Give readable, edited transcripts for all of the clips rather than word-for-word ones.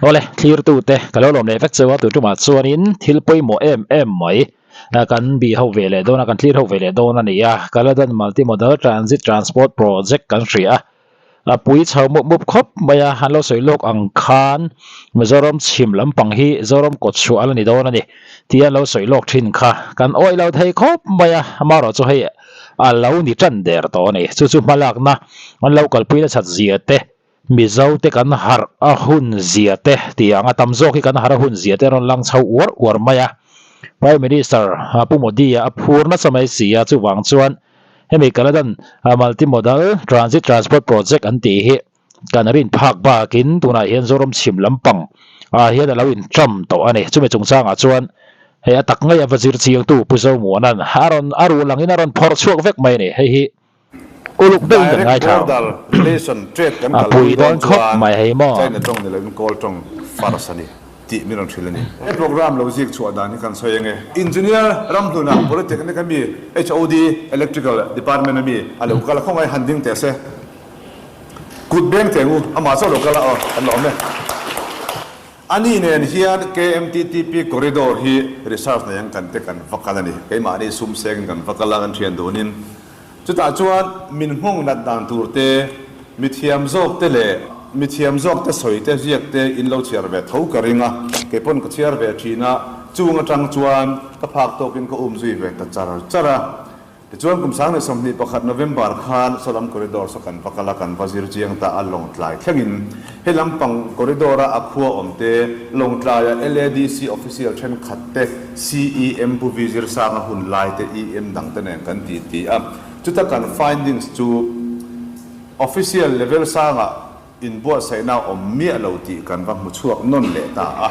Awle, thlirtute ka lo lawm leh vek cheu a, tun tumah chuanin thil pawimawh em em mai kan bih ho ve leh dawn a, kan thlir ho ve leh dawn a ni a, Kaladan Multimodal Transit Transport Project kan hria a, a pui chho mup mup khawp mai a, an lo sawi lawk ang khan Mizoram chhim lampang hi Zoram kawt chhuah a la ni dawn a ni tih an lo sawi lawk thin kha kan awih lo thei khawp mai a, amaherawh chu hei a lo ni tan der tawh a ni, chu chu hmalakna an lo kalpui nasat zia te Mizo te kan harh a hun zia te tih ang a tam zawk hi kan harh a hun zia te a rawn lang chho uar uar mai a. Prime Minister Pu Modi a phur nasa mai si a, chuvang chuan hemi Kaladan Multi-Modal Transit Transport Project an tih hi kan rin phak bakin tunah hian Zoram chhim lampang ah hian a lo inṭam tawh a ni. Chumi chungchangah chuan hei a tak ngei a va zir chiangtu Pu Zomuana'n a rawn a ruh langin a rawn phawrh chhuak vek mai a ni. Hei hi Uluk deuhin kan Direct ngaithla ang. border relation trade kan A kalpui pui dawn dawn khawp chuan mai hei maw. China tawng ni loin Kawl tawng first a ni tih min rawn hrilh a ni. He program lo zik chhuah dan hi kan sawi ange. Engineer Ramhluna Polytechnic a mi HOD Electrical Department a mi a lo kal a khawngaih han ding teh se. Kut beng teh ngu amah chauh lo kal a aw kan la awm e. Ani nen hian KMTTP corridor hi research nei ang kan te kan va kal a ni. Keimahni sum sengin kan va kal a, kan thian dunin. Chutah chuan min nghawng nat dan tur te, mi thiam zawk te leh mi thiam zawk te sawi te ziak te in lo chhiar ve tho ka ring a, kei pawn ka chhiar ve thin a, chung atang chuan ka phak tawkin ka um zui ve ta char char a. Tichuan kum 2021 November khan Salam Corridor saw kan va kal a, kan va zir chiang ta a, Lawngtlai thlengin he lampang corridor-a a khua awm te, Lawngtlaia LADC official thenkhat te, CEM Pu Vi Zirsanga hun lai te, EM dang te nen kan ti ti a. Chuta kan findings chu official level sangah inbuatsaihna a awm miah lo tih kan va hmu chhuak nawn leh ta a.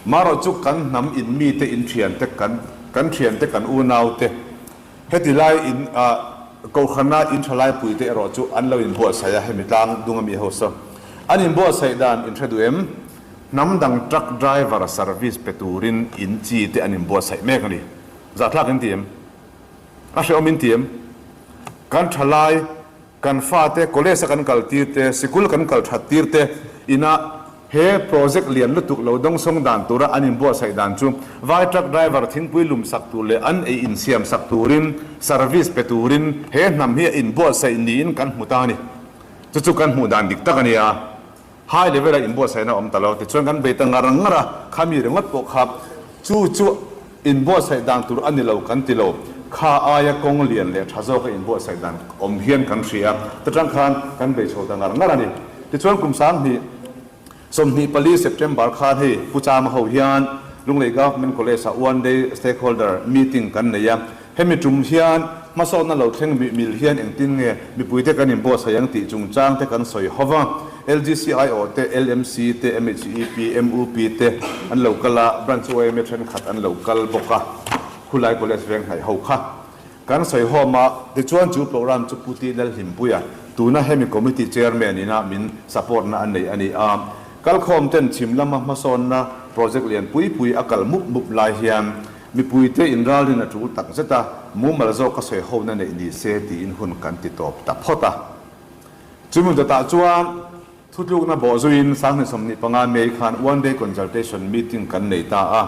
Marawh chu kan hnam in mite in thiante kan kan thiante kan unaute heti lai in ah Kohhrana in thalai puite erawh chu an lo inbuatsaih a, hemi tlang dung ami ho saw an inbuatsaih dan in hre duh em? Hnam dang truck driver service pe turin in chi te an inbuatsaih mek a ni. Zahthlak in ti em? A hrehawm in ti em? Kan thalai Kan fate college a kan kal tir te, sikul kan kal that tir te ina he project lian lutuk lo dawngsawng dan tura an inbuatsaih dan chu vai truck driver thingpui lum sak tur leh an ei insiam sak turin service pe turin he hnam hi a inbuatsaih niin kan hmu ta a ni. Chu chu kan hmuh dan dik tak a nia. High level a inbuatsaihna a awm ta lo. Tichuan kan bei ta ngar ngar a, khami ringawt pawh kha chu chu inbuatsaih dan tur a ni lo kan ti lo. Kha aia kawng lian leh tha zawka inbuatsaih dan awm hian kan hria a, ta tang khan kan bei chho ta ngar ngar a ni. Tichuan kum 2024 September khan hei Pu Chama ho hian Lunglei Government College ah one day stakeholder meeting kan nei a, hemi tum hian hmasawnna lo thleng mih mil hian engtin nge mipuite kan inbuatsaih ang tih chungchang te kan sawi ho va, LGCIO te, LMC te, MHEP, MUP te an lo kal a, Branch YMA thenkhat an lo kal bawk a, khulai College veng hnaih ho kha kan sawi hawm a, tichuan chu program chu Pu Ti Lalhlimpuia tuna hemi Committee Chairman ina min support na a nei a ni a, kalkhawm ten chhim lama hmasawnna project lian pui pui a kal mup mup lai hian mipuite inralrin a tul tak zet a, mumal zawk a sawi hona neih ni se tiin hun kan ti tawp ta phawt a. Chumi dawtah chuan thutlukna bawh zuiin 2025 May khan One Day Consultation Meeting kan nei ta a.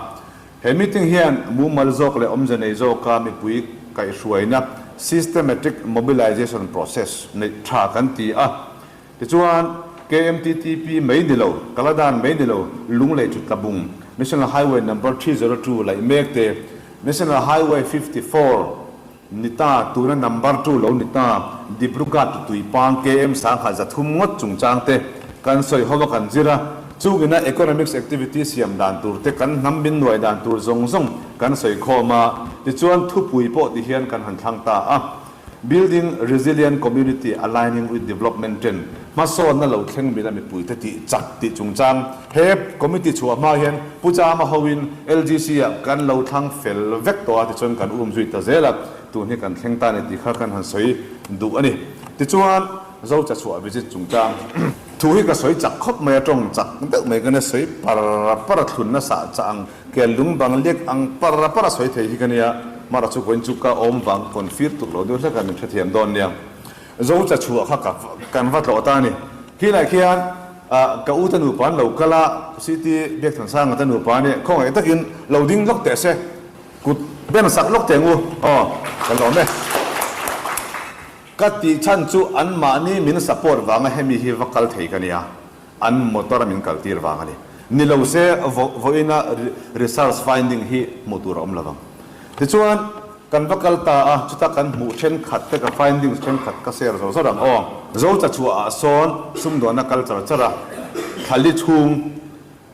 He meeting hian mumal zawk leh awmze nei zawka mipui kaihhruaina systematic mobilization process neih tha kan ti a. Tichuan, KMTTP mai ni lo, Kaladan mai ni lo, Lunglei chu Tlabung, National Highway Number 302 laih mek te, National Highway 54, Ni ta, tuna number two lo ni ta, Dibrugarh tu tuipang KM 1300 ngawt chungchang te kan sawi ho a kan zir a, chungina economics activity siam dan tur te kan hnam min nuai dan tur zawng zawng kan sawi khawm a, tichuan thupui pawh ti hian kan han thlang ta a. Building Resilient Community Aligning with Development Trend, hmasawnna lo thleng mila mipuite tih chak tih chungchang he committee chhuah hma hian Pu Chama hoin LGC ah kan lo thlang fel vek tawh a tichuan kan um zui ta zel a, tun hi kan thleng ta a ni tih kha kan han sawi duh a ni. Tichuan Zocha chhuah visit chungchang thu hi ka sawi chak khawp mai a, tawng chak deuh mai ka nia, sawi par par a thlun nasa chah ang. Kel lung bang lek ang par par a sawi thei hi ka nia, mara chu vawiin chu ka awm vang kawn fir tuk lo deuh hlek a min hrethiam dawn nia. Zo cha chhuah kha ka kan va tlawh ta a ni. Khilai khian Ka u te nupa an lo kal a, CT Biakthansanga te nupa nih khawngaih takin lo ding lawk teh se, kut ben sak lawk teh ngu aw, ka lawm e. Ka tih chhan chu anmahni min support vanga hemi hi va kal thei ka nia, an motor a min kal tir vang a ni. Ni lo se vawiina research finding hi hmuh tur a awm lovang. Tichuan, Kan va kal ta a, chuta kan hmuh thenkhat te ka findings thenkhat ka share zawr zawr ang aw. Zo chachhuah ah sawn sumdawnna kal char char a, thlali chhung,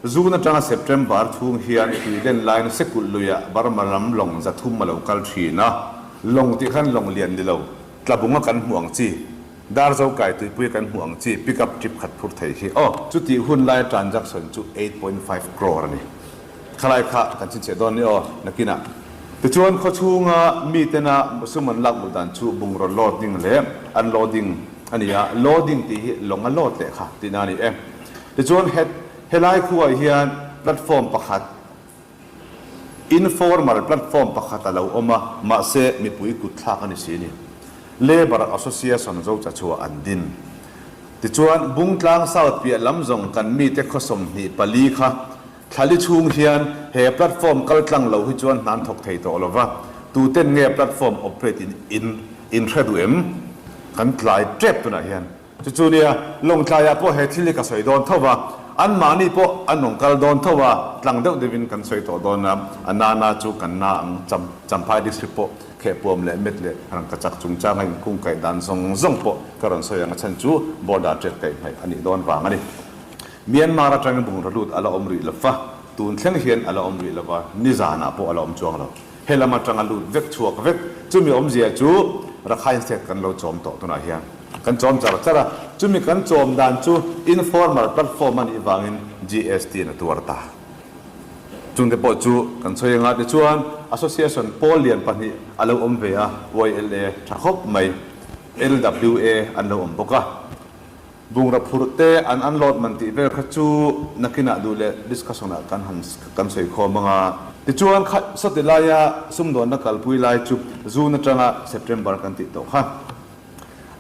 June atanga September chhung hian tui len laiin Sekulh luiah Burma lam lawng 300 a lo kal thin a, lawng tih khan lawng lian ni lo, tlabunga kan hmuh ang chi, Darzo kai tuipuia kan hmuh ang chi pick up trip khat phur thei hi aw. Chutih hun laia transaction chu 8.5 crore a ni. Khalai kha kan chhinchhiah dawn ni aw, nakinah. Tichuan khawchhunga mitena sum an lak luh dan chu bungraw loading leh unloading a ni a, loading tih hi lawng a load leh kha tihna a ni e. Tichuan het helai khuaah hian platform pakhat, informal platform pakhat a lo awm a, mahse mipui kut thlak a ni si ni. Labour Association Zochachhuah an din. Tichuan Bungtlang South piah lam zawng kan mite khaw 24 kha Thlali chhung hian he platform kal tlang lo hi chuan hna an thawk thei tawh lo va, tuten nge platform operate in in in hre duh em? Kan tlai tep tunah hian. Chu chu nia, Lawngtlaiah pawh he thil hi ka sawi dawn tho va, anmahni pawh an rawn kal dawn tho va, tlang deuh deuhin kan sawi tawh dawn a, a nana chu kan na ang, Cham Champhai district pawh khehpuam leh met leh rangkachak chungchanga inkungkaih dan zawng zawng pawh ka rawn sawi ang, a chhan chu border trade kaihhnaih a nih dawn vang a ni. Myanmar atangin bungraw lut a la awm rih lo va, tun thleng hian a la awm rih lo va, nizanah pawh a la awm chuang lo. He lam atanga lut vek chhuak vek, chumi awmzia chu Rakhine State kan lo chawm tawh tunah hian kan chawm char char a, chumi kan chawm dan chu informal platform a nih vangin GST in a tuar ta. Chungte pawh chu kan sawi anga tichuan Association pawl lian pahnih a lo awm ve a, YLA tha khawp mai, LWA an lo awm bawk a. Bungraw phurh te an unload man tih vel kha chu nakinah duh leh discussion ah kan han kan sawi khawm ang a. Tichuan kha sawti laia sumdawnna kalpui lai chu June atanga September kan tih tawh kha.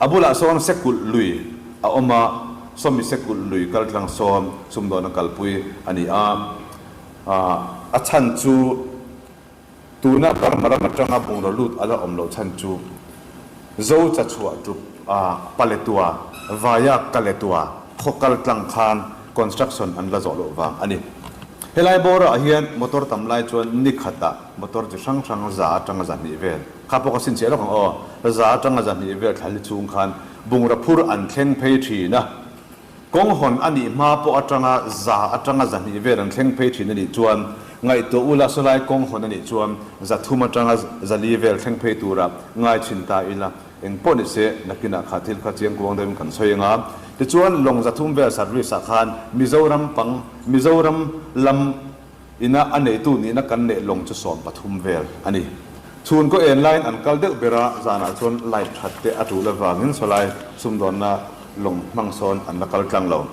A bulah sawn Sekulh lui a awm a, sawmi Sekulh lui kaltlang sawn sumdawnna kalpui a ni a. A chhan chu. Tuna Burma ram atanga bungraw lut a la awm loh chhan chu Zo chachhuah ṭup a Paletua, Vaya Kaletua khaw kal tlang khan construction an la zawh loh vang a ni. Helai bawrah hian motor tam lai chuan ni khatah motor chi hrang hrang za atanga 200 vel, kha pawh ka chhinchhiah lawk ang aw, za atanga 200 vel thlali chung khan bungraw phur an thleng phei thin a. Kawng hawn a nih hma pawh atanga za atanga 200 vel an thleng phei thin a nih chuan ngaihtuah ula sawlai kawng hawn a nih chuan 300 atanga 400 vel thleng phei tura ngai thin ta ila eng pawh ni se nakinah kha thil kha chiang kuang deuhin kan sawi anga tichuan lawng 300 vel service ah khan Mizoram pang Mizoram lam Ina a neitu nihna kan neih lawng chu 13 vel a ni. Chhun kaw en laiin an kal deuh ber a, zanah chuan light that te a tul avangin sawlai sumdawnna lawng hmang sawn an la kal tlang lo.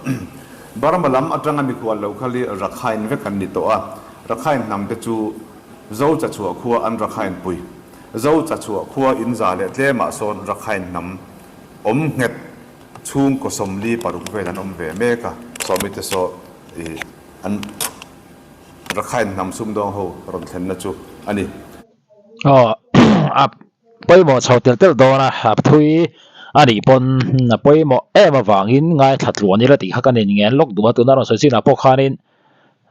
Burma lam atanga mikhual lo khal hi Rakhine vek an ni tawh a, Rakhine hnam te chu Zo Chachhuah khua an Rakhine pui. Zo Chachhuah khua in za leh tlemah sawn Rakhine hnam awm nghet chhungkaw 46 vel an awm ve mek a, sawmi te saw i An Rakhine hnam sumdawng ho rawn thlenna chu a ni. Aw, a pawimawh chho telh telh dawn a, a thui a nih pawn a pawimawh em avangin ngaithla tluan ila tih kha ka nin ngen lawk duh a, tuna rawn sawi chinah pawh khanin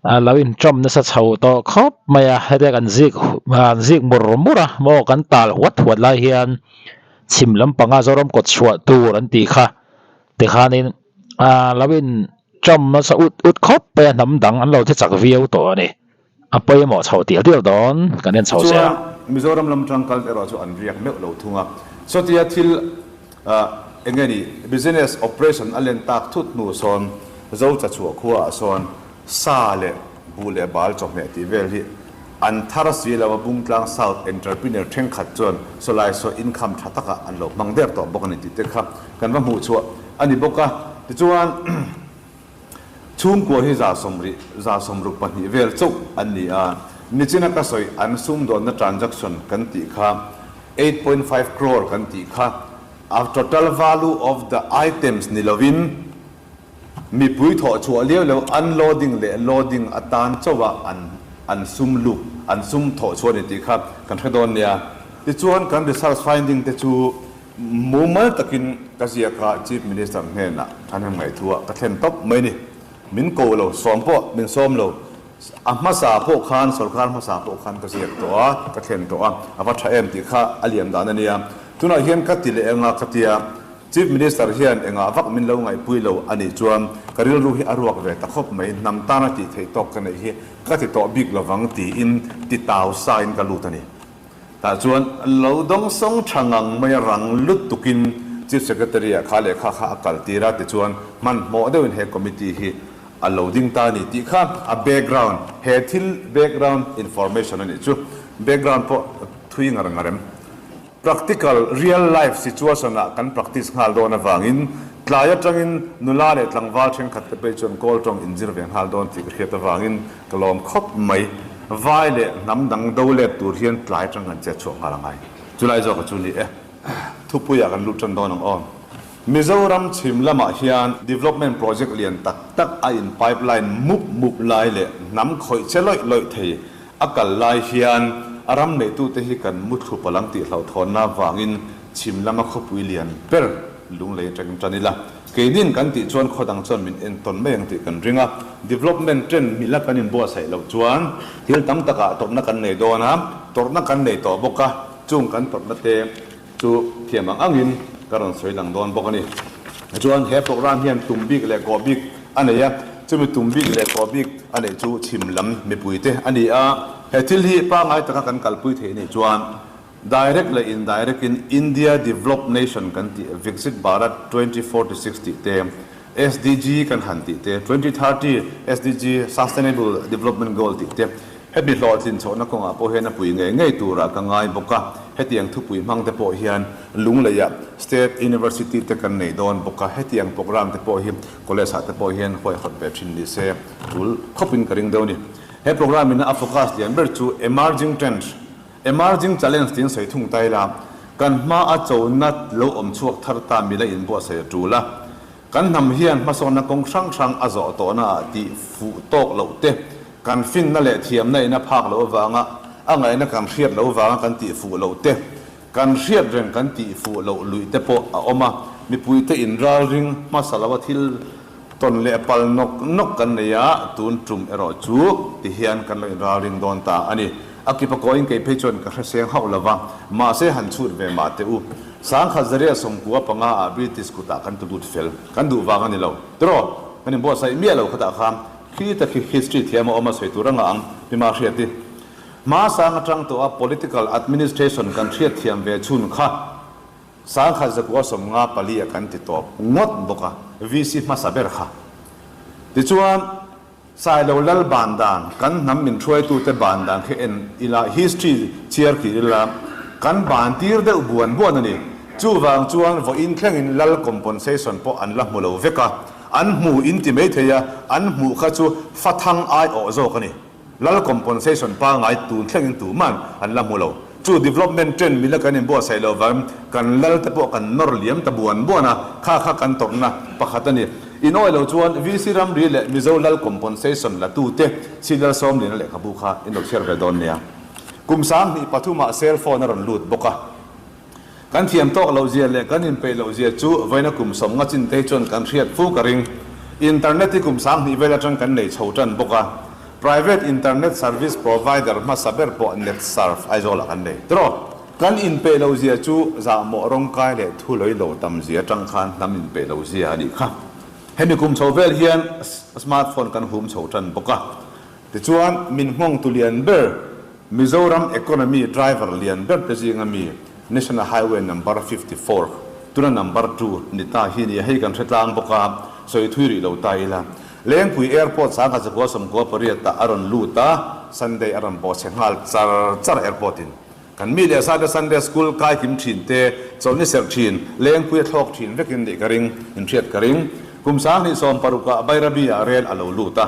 a lo inṭawm nasa chho tawh khawp mai a, hetia kan zik an zik mur mur a maw kan tal huat huat lai hian chhim lampanga Zoram kawt chhuah tur an tih kha tikhanin a lo in ṭawm nasa ut ut khawp mai a, hnam dang an lo thi chak viau tawh a ni. A pawimawh chho tial tial dawn kan en chho zel a. Tichuan, Mizoram lam tangkal erawh chu an riak meuh lo thung a. Sawtia thil eng nge ni, business operation a len tak thut hnu sawn Zo Chachhuah khuaah sawn sa leh buh leh bal chawhmeh tih vel hi an thar si lo a, Bungtlang South entrepreneur thenkhat chuan sawlai saw income tha takah an lo hmang der tawh bawk a ni tih te kha kan va hmuh chhuah a ni bawk a. Tichuan, chhungkua hi 160, 62 vel chauh an ni a, nichina ka sawi an sumdawnna transaction kan tih kha 8.5 crore kan tih kha a total value of the items ni lovin. Mipui thawh chhuah liau lo unloading leh loading atan chauha an an sum luk, an sum thawh chhuah a ni tih kha kan hre dawn nia. Tichuan kan research finding te chu mumal takin ka ziak a, Chief Minister hnenah thahnem ngaihtuah ka thlen tawp mai ni. Min ko lo, sawm pawh min sawm lo. A hmasa pawh khan, sorkar hmasa pawh khan ka ziak tawh a, ka thlen tawh a, a va tha em tih kha a liam dan a nia. Tunah hian ka ti leh eng a, ka tia Chief Minister hian engah vak min lo ngaihpui lo a nih chuan ka rilru hi a ruak ve ta khawp mai, hnam tana tih theih tawk ka neih hi ka ti tawh bik lovang tiin ti tau sain ka lut a ni. Tah chuan lo dawngsawng tha ngang mai a rang lutukin Chief Secretary-ah kha lehkha kha a kal tir a, tichuan hmanhmawh deuhin he committee hi a lo ding ta a ni tih kha a background, he thil background information a nih chu. Background pawh thui ngar ngar em? Practical, real life situation ah kan practice nghal dawn avangin tlai atangin nula leh tlangval thenkhat te phei chuan kawl tawng inzir ve nghal dawn tih ka hriat avangin ka lawm khawp mai. Vai leh hnam dang do let tur hian tlai atang kan chet chhuah nghal angai. Chulai zawk a chu ni e. Thupuiah kan lut tan dawn ang aw. Mizoram chhim lamah hian development project lian tak tak a in pipeline mup mup lai leh hnam khawih che lawih lawih thei A kal lai hian a ram neitute hi kan muthlu palh ang tih hlauhthawnna avangin chhim lama khawpui lian ber Lunglei atangin tan ila. Keinin kan tih chuan khaw dang chuan min entawn mai ang tih kan ring a, development trend mila kan inbuatsaih loh chuan thil tam takah tawrhna kan nei dawn a, tawrhna kan nei tawh bawk a, chung kan tawrhna te chu thiam ang angin ka rawn sawi lang dawn bawk a ni. Tichuan he program hian tum bik leh kawh bik a nei a, chumi tum bik leh kawh bik a neih chu chhim lam mipuite a ni a. He thil hi pangngai taka kan kalpui theih anih chuan direct leh indirect in India Developed Nation kan tih Viksit Bharat 2046 tih te, SDG kan han tih te, 2030 SDG, Sustainable Development Goal, tih te, hemi hlawhtlin chhohna kawngah pawh hian a pui ngei ngei turah ka ngai bawk a. Hetiang thupui hmang te pawh hian Lungleiah State University te kan nei dawn bawk a, hetiang programme te pawh hi college ah te pawh hian huaihawt ve thin ni se tul khawpin ka ring deuh a ni. He programme in a focus lian ber chu Emerging Trends, Emerging Challenge tiin sawi thung ta ila, kan hma a chona lo awm chhuak thar ta mila inbuatsaih a tul a. Kan hnam hian hmasawnna kawng hrang hrang a zawh tawhna ah tih fuh tawk loh te, kan finna leh thiamna in a phak loh avanga a ngaihna kan hriat loh avanga kan tih fuh loh te, kan hriat reng kan tih fuh loh luih te pawh a awm a, mipuite inralring hmasa lo a thil tawn leh pal nawk nawk kan nei a, tun tum erawh chu ti hian kan lo inralring dawn ta a ni. A kipa kawiin kei phei chuan ka hre seng hauh lo va, mahse han chhut ve mah teh u. Sangkhat zaria 95 ah British kutah kan tu lut fel, kan duh vang a ni lo. Tiraw? Kan inbuatsaih miah lo khatah khan khi tak hi history thiam a awm a sawi tur a ngah ang, pi mah hriat i. Hma sang atang tawh a political administration kan hriat thiam ve chhun kha Sangkhat 954 ah kan ti tawp ngawt bawk a, VC hmasa ber kha. Tichuan. Sailo lal ban dan, kan hnam min hruaitute ban dan khi en ila, history chhiar kir ila, kan ban tir deuh buan buan a ni. Chuvang chuan vawiin thlengin lal compensation pawh an la hmu lo vek a, an hmu in ti mai thei a, an hmuh kha chu fathang aiawh zawk a ni. Lal compensation pangngai tun thlengin tuman an la hmu lo. Chu development trend mila kan inbuatsaih loh vangin kan lal te pawh kan nawr liam ta buan buan a, kha kha kan tawrhna pakhat a ni. Inawi lo chuan VC ramri leh Mizo lal compensation la tu te Signal Sawmliana lehkhabu kha in lo chhiar ve dawn nia. Kum 2003 ah cell phone a rawn lut bawk a. Kan thiam tawk loh zia leh kan inpeih loh zia chu vawiina kum 50 chin te hi chuan kan hriat fu ka ring. Internet hi kum 2000 vel atang kan nei chho tan bawk a. Private internet service provider hmasa ber pawh Netsurf Aizawl ah kan nei. Tiraw? Kan inpeih loh zia chu zahmawh rawngkai leh thu lawih lo tam zia atang khan hnam inpeih loh zia a nih kha. Hemi kum chho vel hian smartphone kan hum chho tan bawk a. Tichuan, min nghawngtu lian ber, Mizoram economy driver lian ber te zinga mi National Highway number 54, tuna number two ni ta hi nia, hei kan hre tlang bawk a, sawi thui rih lo ta ila. Lengpui Airport 1998 ah a rawn lut a, Sunday a rawn bawhchhe nghal char char airport in. Kan mi leh sa te Sunday school kai kim thin te, chawlhni serh thin, Lengpui a thlawk thin vekin nih ka ring, inhriat ka ring. Kum 2016 ah Bairabi ah rel a lo lut a.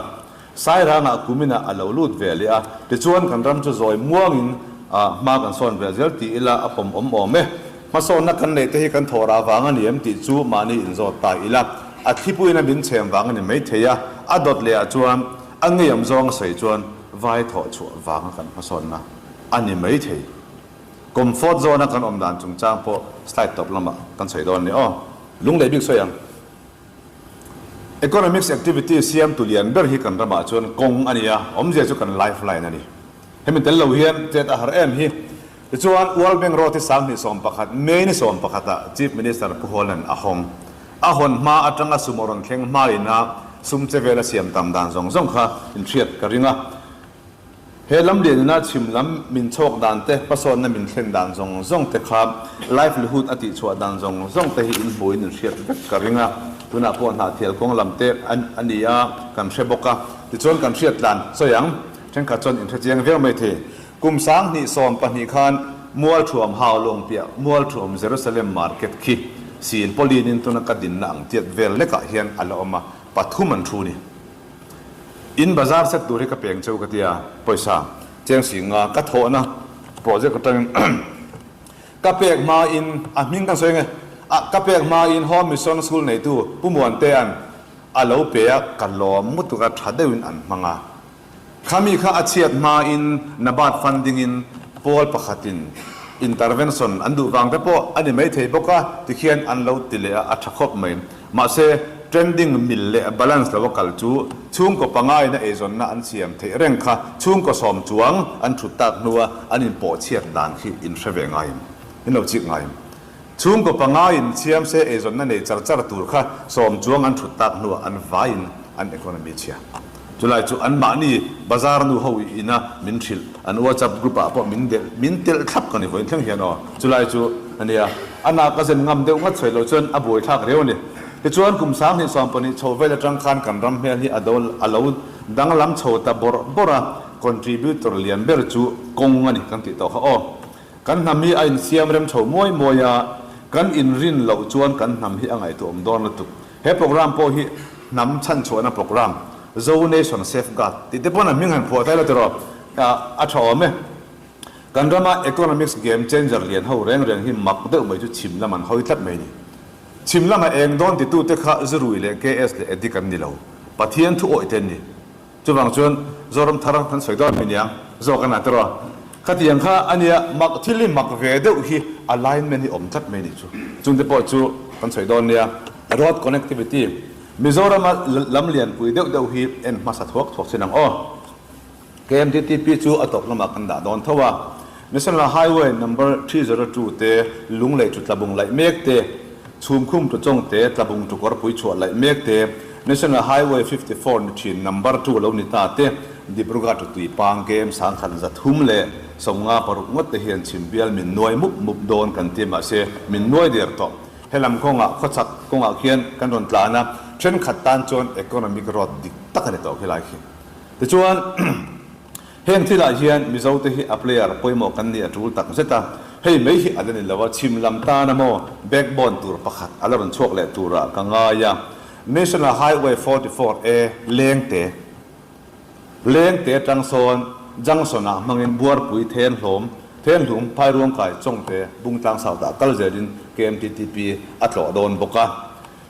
Sairangah kuminah a lo lut ve leh a, tichuan kan ram chu zawi muangin hma kan sawn ve zel ti ila a pawm awm awm e. Hmasawnna kan neih te hi kan thawh rah vang a ni em tih chu mahni inzawt ta ila. A thlipuiin a min chhem vang a ni maithei a, a dawt leh ah chuan a ngeiawm zawng a sawi chuan vai thawh chhuah vanga kan hmasawnna a ni maithei. Comfort zone a kan awm dan chungchang pawh slide tawp lamah kan sawi dawn a ni aw. Lunglei bik sawi ang. Economics activity siamtu lian ber hi kan ramah chuan kawng a ni a, awmzia chu kan lifeline a ni. Hemi tel lo hian chet a har em hi. Tichuan, World Bank Road hi 2011, May ni 11 ah Chief Minister Pu Hawla'n a hawng. A hawn hma atanga sumo rawn thleng hmain a sum che vel a siam tam dan zawng zawng kha inhriat ka ring a. He lam lianina chhim lam min chhawk dan te, hmasawnna min thlen dan zawng zawng te kha livelihood a tihchhuah dan zawng zawng te hi inhmuhin inhriat vek ka ring a. Tunah pawh hnahthial kawng lam te a ni a, kan hre bawk a. Tichuan kan hriat tlan sawi ang. Thenkhat chuan inhre chiang viau mai thei. Kum 2012 khan Mualthuam Haulawng piah Mualthuam Jerusalem Market khi sil pawlinin tuna ka dinna ang tiat vel lekah hian a la awm a, pathum an thu ni. In bazar set tur hi ka peng cheu ka tia, pawisa cheng si nga ka thawhna project atangin ka pek hmain a hming kan sawi nge a ka pek hmain Home Mission School neitu Pu Muantea'n a lo pe a, ka lawm mutuk a tha deuhin an hmang a. Khami kha a chhiat hmain NABARD funding-in pawl pakhatin intervention an duh vang te pawh a ni maithei bawk a, tikhian an lo ti leh a, a tha khawp mai. Mahse, trending mil leh balance lo a kal chu chhungkaw pangaina eizawnna an siam theih reng kha chhungkaw sawm chuang an thut tak hnua an inpawh chhiat dan khi inhre ve ngaiin in lo chik ngaiin. Chhungkaw pangaiin siamse eizawnna nei char char tur kha sawm chuang an thut tak hnuah an vaiin an economy chhia. Chulai chu anmahni bazar nu ho ina min hrilh, an WhatsApp group ah pawh min delh, min telh thlap ka ni vawiin thleng hian aw. Chulai chu a nia, a nak a zen ngam deuh ngat sawi lo chuan a buaithlak riau a ni. Tichuan kum 2020 chho vel atang khan kan ram hmel hi a do a lo danglam chho ta bawrh bawrh a, contributor lian ber chu kawng a ni kan tih tawh kha aw. Kan hnam hi a insiam rem chho muai muai a, kan inrin loh chuan kan hnam hi a ngaihtuahawm dawn lutuk. He program pawh hi hnam chhanchhuahna program, Zo Nation Safeguard tih te pawn a hming han phuah ta ila tiraw, a tha awm e. Kan rama economics game changer lian ho reng reng hi mak deuh mai chu chhim lam an hawi tlat mai ni. Chhim lama eng dawn titute kha Zurui leh KS leh Addict an ni lo, Pathian thu awih te an ni. Chuvang chuan Zoram thar kan sawi dawn mai nia, zawk a na tiraw? Khatiang kha a nia, mak thil hi mak ve deuh hi alignment hi awm tlat mai nih chu. Chungte pawh chu kan sawi dawn nia. Road connectivity, Mizorama lam lianpui deuh deuh hi en hmasa thuak thuak chin ang aw. KMTTP chu a tawp lamah kan dah dawn tho a. National Highway number 302 te, Lunglei chu Tlabung laih mek te, Chhumkhum chu Chawngte, Tlabung chu Kawrpui chhuah laih mek te, National Highway 54 ni thin number two lo ni ta te, Dibrugarh chu Tuipang KM 1336 ngawt te hian chhim bial min nuai mup mup dawn kan ti mahse min nuai der tawh. Helam kawngah khawchhak kawngah khian kan rawn tlan a, thenkhat tan chuan economic road dik tak a ni tawh khilai khi. Tichuan. Heng thilah hian Mizote hi a player pawimawh kan nih a tul tak zet a, hei mai hi a la ni lo a, chhim lam tana maw backbone tur pakhat a la rawn chhuak leh turah ka ngai a, National Highway 44 A Lengte Lengte atang sawn Junction ah hmangin Buarpui Thenhlawm Thenhlum Phairuangkai Chawngte Bungtlang South ah kal zelin KMTTP a tlawh dawn bawk a,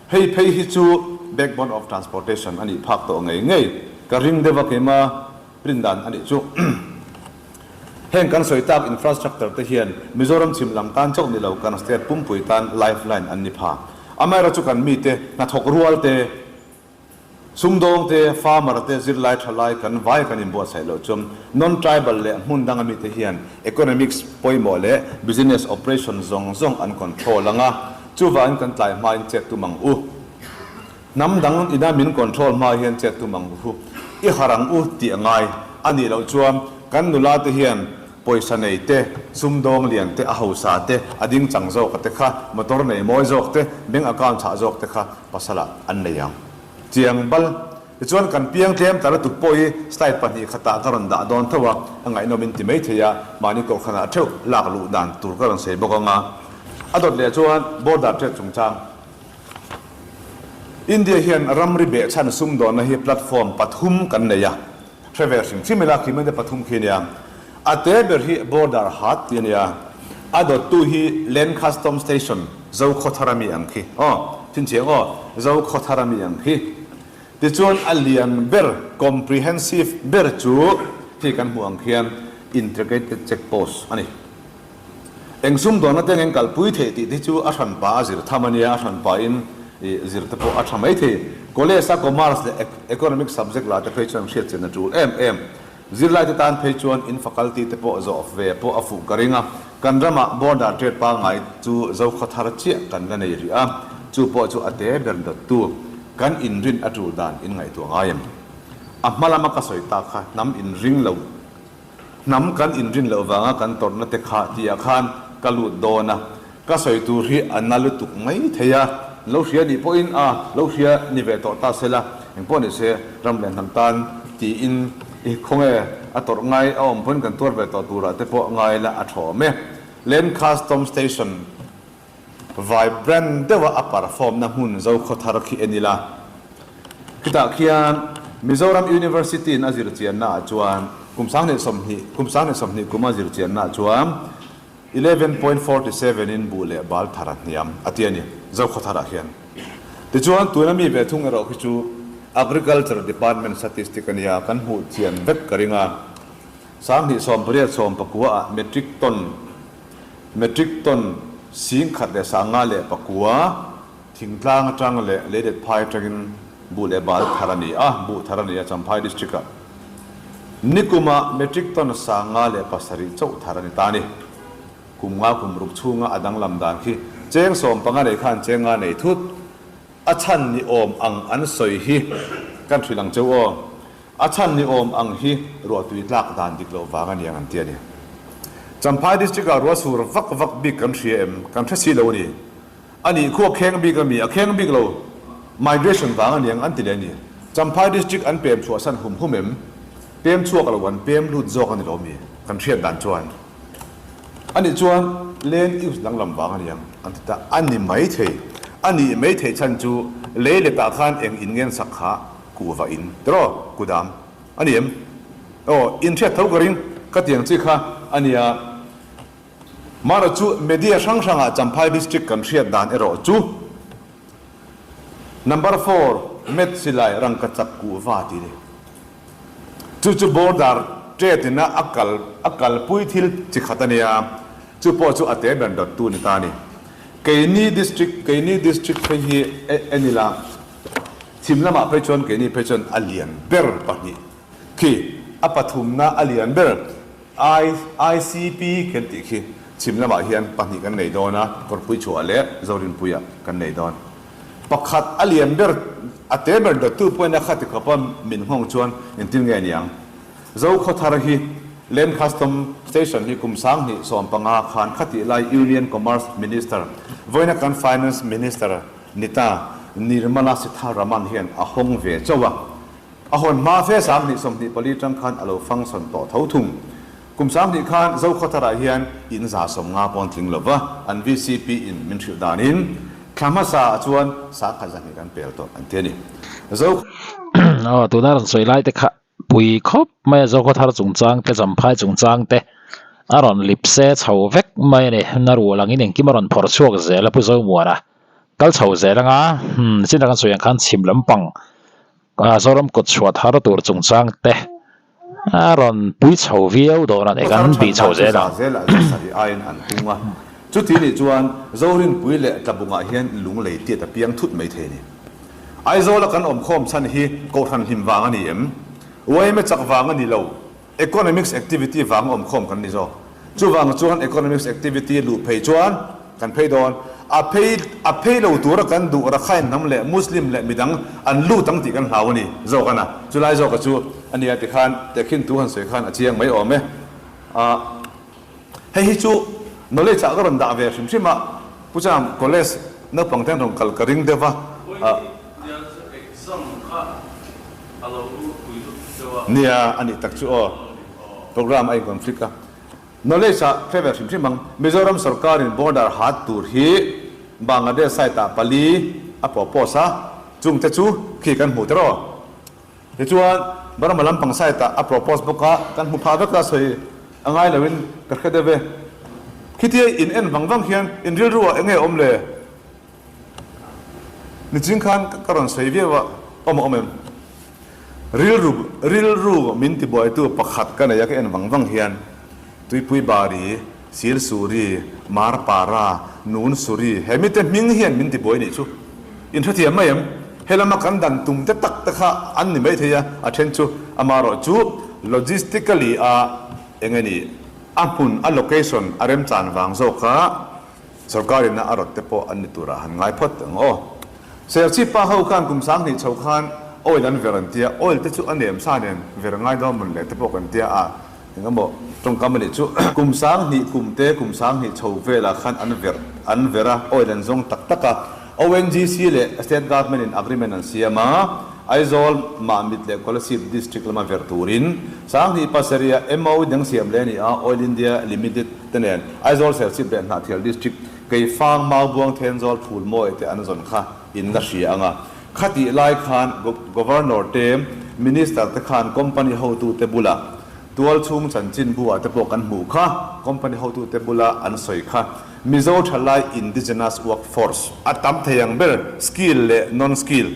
hei phei hi chu backbone of transportation a nih phak tawh ngei ngei ka ring deuh a keima Rin dan a nih chu. Heng kan sawi tak infrastructure te hian Mizoram chhim lam tan chauh ni lo kan state pumpui tan lifeline an ni pha. Amaherawhchu chu kan mite, hnathawk rual te, sumdawng te, farmer te, zirlai thalai kan vai kan inbuatsaih loh chuan non-tribal leh hmun danga mite hian economics pawimawh leh business operation zawng zawng an control anga chuvangin kan tlai hmain chet tum ang u. Hnam dang ina min control hma hian chet tum ang u, i harh ang u tih a ngai. A nih loh chuan kan nula te hian pawisa nei te, sumdawng lian te, a hausa te, a ding chang zawk a te kha, motor nei mawi zawk te, bank account chhah zawk te kha pasal ah an nei ang. Chiang bal. Tichuan kan piang tlem ta lutuk pawh hi slide pahnih khatah ka rawn dah dawn tho a, a ngaihnawm in ti mai thei a, mahni kohhranah theuh lak luh dan tur ka rawn sawi bawk ang a. A dawt leh chuan border trade chungchang. India hian ramri behchhan sumdawnna hi platform pathum kan nei a, hre ve hrim hrim ila khi mite pathum khi a nia. A te ber hi border haat tih a nia, a dawttu hi Land Custom Station Zokhawthar ami ang khi aw. Chhinchhiang aw, Zokhawthar a mi ang khi. Tichuan a lian ber, comprehensive, ber chu khi kan hmuh ang khian Integrated Check Post a ni. Eng sumdawnna te ngeng kalpui theih tih te chu a hranpa a zir tham a nia, a hranpa in zir te pawh a tha mai thei. College a Commerce leh Economics subject la te phei chuan hriatchian a tul em em. Zirlai te tan phei chuan in faculty te pawh zawh ve pawh a fuh ka ring a, kan ramah border trade pangngai chu Zokhawthar chiah kan la nei rih a, chu pawh chu a te ber dawttu kan inrin a tul dan in ngaihtuah ngai em? A hma lama ka sawi tak kha hnam inring lo Hnam kan inrin loh vanga kan tawrhna te kha tihah khan ka lut dawn a, ka sawi tur hi a na lutuk mai thei a, lo hria nih pawhin a lo hria ni ve tawh ta sela, engpawh ni se ram leh hnam tan tiin i khawnge a tawrh ngai a awm pawhin kan tuar ve tawh turah te pawh ngai la a tha awm e. Land Custom Station. Vibrant deuha a perform na hmun Zokhawthar khi en ila. Khitah khian Mizoram University in a zirchianna ah chuan kum 2020 kum 2020 kum a zirchianna ah chuan 11.47 in buh leh bal thar a hniam a ti a ni Zokhawthar ah khian. Tichuan tuna mi ve thung erawh khi chu Agriculture Department statistic a nia kan hmuh chian vek ka ring a. 2018 10 ah metric ton Metric ton 10,509 thingtlang atang leh leilet phai atangin buh leh bal thar a ni a, buh thar a ni a Champhai District ah. Nikumah metric ton 507 chauh thar a ni ta a ni. Kum nga kum ruk chhunga a danglam dan khi cheng 15 nei khan cheng nga nei thut a chhan ni awm ang an sawi hi kan hrilh ang cheu aw. A chhan ni awm ang hi ruahtui tlak dan dik loh vang a ni ang an ti a ni. Champhai District ah ruah sur vak vak bik kan hria em? Kan hre si lo a ni. A nih khu a kheng bik a mi? A kheng bik lo. Migration vang a ni ang an ti leh a ni. Champhai District an pem chhuah san hum hum em? Pem chhuak lo an pem lut zawk a ni lo mi? Kan hriat dan chuan. A nih chuan land use danglam vang a ni ang an ti ta. A ni maithei. A nih maithei chhan chu lei letah khan eng in ngen sak kha Kuhva in tiraw kudam a ni em? Aw inhriat tho ka ring ka tiang chi kha a nia. Mara chu media hrang hrangah Champhai District kan hriat dan erawh chu Number four Met Silai Rangkachak Kuhva tih a ni. Chu chu border trade ina a kal a kalpui thil chi khat a nia, chu pawh chu a te ber dawttu ni ta a ni. Keini District Keini District phei hi en ila Chhim lamah phei chuan keini phei chuan a lian ber pahnih khi a pathumna a lian ber I ICP kan tih khi chhim lamah hian pahnih kan nei dawn a, Kawrpuichhuah leh Zorinpuia kan nei dawn. Pakhat a lian ber a te ber dawttu pawhin a khati khawpa min nghawng chuan engtin nge niang? Zokhawthar hi Land Custom Station hi kum 2015 khan khatih lai Union Commerce Minister vawiina kan Finance Minister Nita Nirmala Sitharaman hian a hawng ve chauh a, a hawn hma fe 2024 tang khan a lo function tawh tho thung. Kum 20 khan Zokhawtharah hian in 150 pawn tling lo va, an vcp in min hrilh danin thla hmasa ah chuan 10,200 kan pel tawh an ti a ni. Zo. Aw, tuna rawn sawi lai te kha pui khawp mai a, Zokhawthar chungchang te, Champhai chungchang te a rawn lip se chho vek mai a ni. Na rual angin engkim a rawn phawrh chhuak zel a Pu Zomuana. Kal chho zel anga, hmm, chin tak an sawi ang khan chhim lampang Zoram kawt chhuah thar tur chungchang te a rawn pui chho viau dawn a ni, kan bih chho zel ang. Zelah zasarih aiin an pung a, chuti nih chuan Zorinpui leh Tlabungah hian lunglei tiat a piang thut mai thei a ni. Aizawla kan awmkhawm chhan hi Kohhran hlim vang a ni em? Yma chak vang a ni lo. Economics activity vang awmkhawm kan ni zawk. Chuvang chuan economics activity luh phei chuan kan phei dawn. A phei a phei lo tura kan duh Rakhine hnam leh Muslim leh midang an lut ang tih kan hlau a ni zawk a na. Chulai zawka chu a nia tikhan tehkhin thu han sawi khan a chiang mai awm e. Ah hei hi chu knowledge ah ka rawn dah ve hrim hrim a, Pu Cham college naupang te an rawn kal ka ring deuh va. Ah. Nia, a nih tak chu aw. Program a in conflict a. Knowledge ah hre ve hrim hrim ang. Mizoram sorkar in border hat tur hi Bangladesh side ah pali a propose a, chung te chu khi kan hmuh tiraw. Tichuan Burma lampang side ah a propose bawk a, kan hmu phah vek a sawi a ngai lo in ka hre deuh e. Khitia in en vang vang hian in rilru ah enge awm le? Nichin khan ka rawn sawi viau a, awm a awm em? Rilru rilru min tibuaitu pakhat ka nei a ka en vang vang hian Tuipui Bari, Sir Suri, Mar Para, Nun Suri he mite hming hian min tibuai nih chu in hrethiam mai em? Helama kan dan tum te tak te kha an ni maithei a, a then chu amaherawh chu logistically a eng nge ni a hmun a location a remchan vang zawk a Sorkar ina a rawt te pawh an ni turah han ngai phawt ang aw. Serchhip pa ho khan kum 2000 chho khan oil an ver an tia, oil te chu a nem sa nen ver ngai dawn mawn le te pawh kan tia a, eng emaw tawngkam a nih chu. Kum 2000 kum te kum 2000 chho velah khan an ver an ver a, oil an zawng tak tak a. ONGC leh State Government in agreement an siam a, Aizawl, Mahmit leh Kolasib District lama ver turin 2007 ah MOU dang siam leh a ni a, Oil India Limited te nen Aizawl Serchhip leh Hnahthial District Keifang, Maubuang, Thenzawl, Phulmawi te an zawn kha in la hria ang a. Khatih lai khan Governor te, Minister te khan company hotute bulah tualchhung chanchinbu ah te pawh kan hmuh kha, company hotute bula an sawi kha Mizo thalai indigenous workforce a tam thei ang ber skill leh non-skill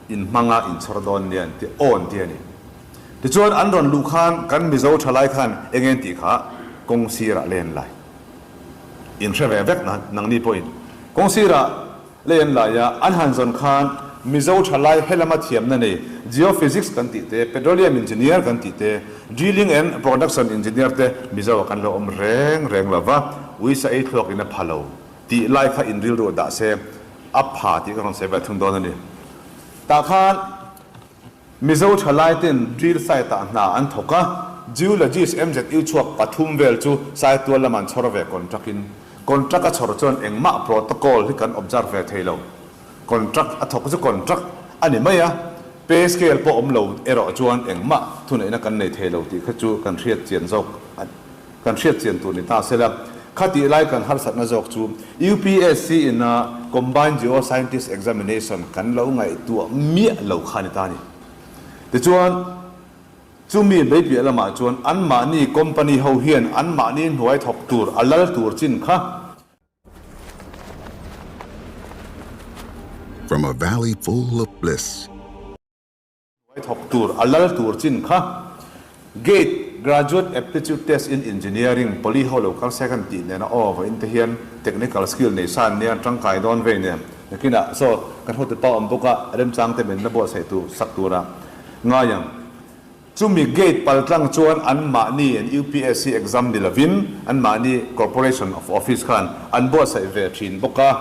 in hmanga inchhawr dawn nia an ti aw an ti a ni. Tichuan an rawn luh khan kan Mizo thalai khan eng en tih kha kawng sirah len lai in hre ve vek nangni pawhin kawng sirah len laia an han zawn khan Mizo thalai helama thiamna nei Geophysics kan tih te, Petroleum Engineer kan tih te, Drilling and Production Engineer te Mizo ah kan lo awm reng reng lova uisa ei thluak in a pha lo tih lai kha in rilru dah se a pha tih ka rawn sawi ve thung dawn a ni. Tah khan Mizo thalai ten drill site ah hna an thawk a, Geologist MZU chhuak pathum vel chu Saitual lam an chhawr ve contract in. Contract a chhawr chuan engmah protocol hi kan observe ve thei lo. Contract a thawk chu contract a ni mai a, pay scale pawh awm lo erawh chuan engmah thuneihna kan nei thei lo tih kha chu kan hriat chian zawk a Kan hriat chian tur ni ta sela, khatih lai kan harsatna zawk chu UPSC ina Combined Geoscientist Examination kan lo ngaihtuah miah lo kha ni ta ni. Tichuan, chumi beipiah lamah chuan anmahni company ho hian anmahni hnuai thawk tur a lal tur chin kha, From a valley full of bliss. Hnuai thawk tur a lal tur chin kha Gate, Graduate Aptitude Test in Engineering, Poly ho lo kal se kan tih nena aw vawiin te hian technical skill nei sa an nia tangkai dawn vei nen nakinah saw kan hotu pa awm bawk a remchang te min la buatsaih tur sak tura ngai ang. Chumi gate paltlang chuan an mahni an UPSC exam ni lovin an mahni Corporation of Office khan an buatsaih ve thin bawk a.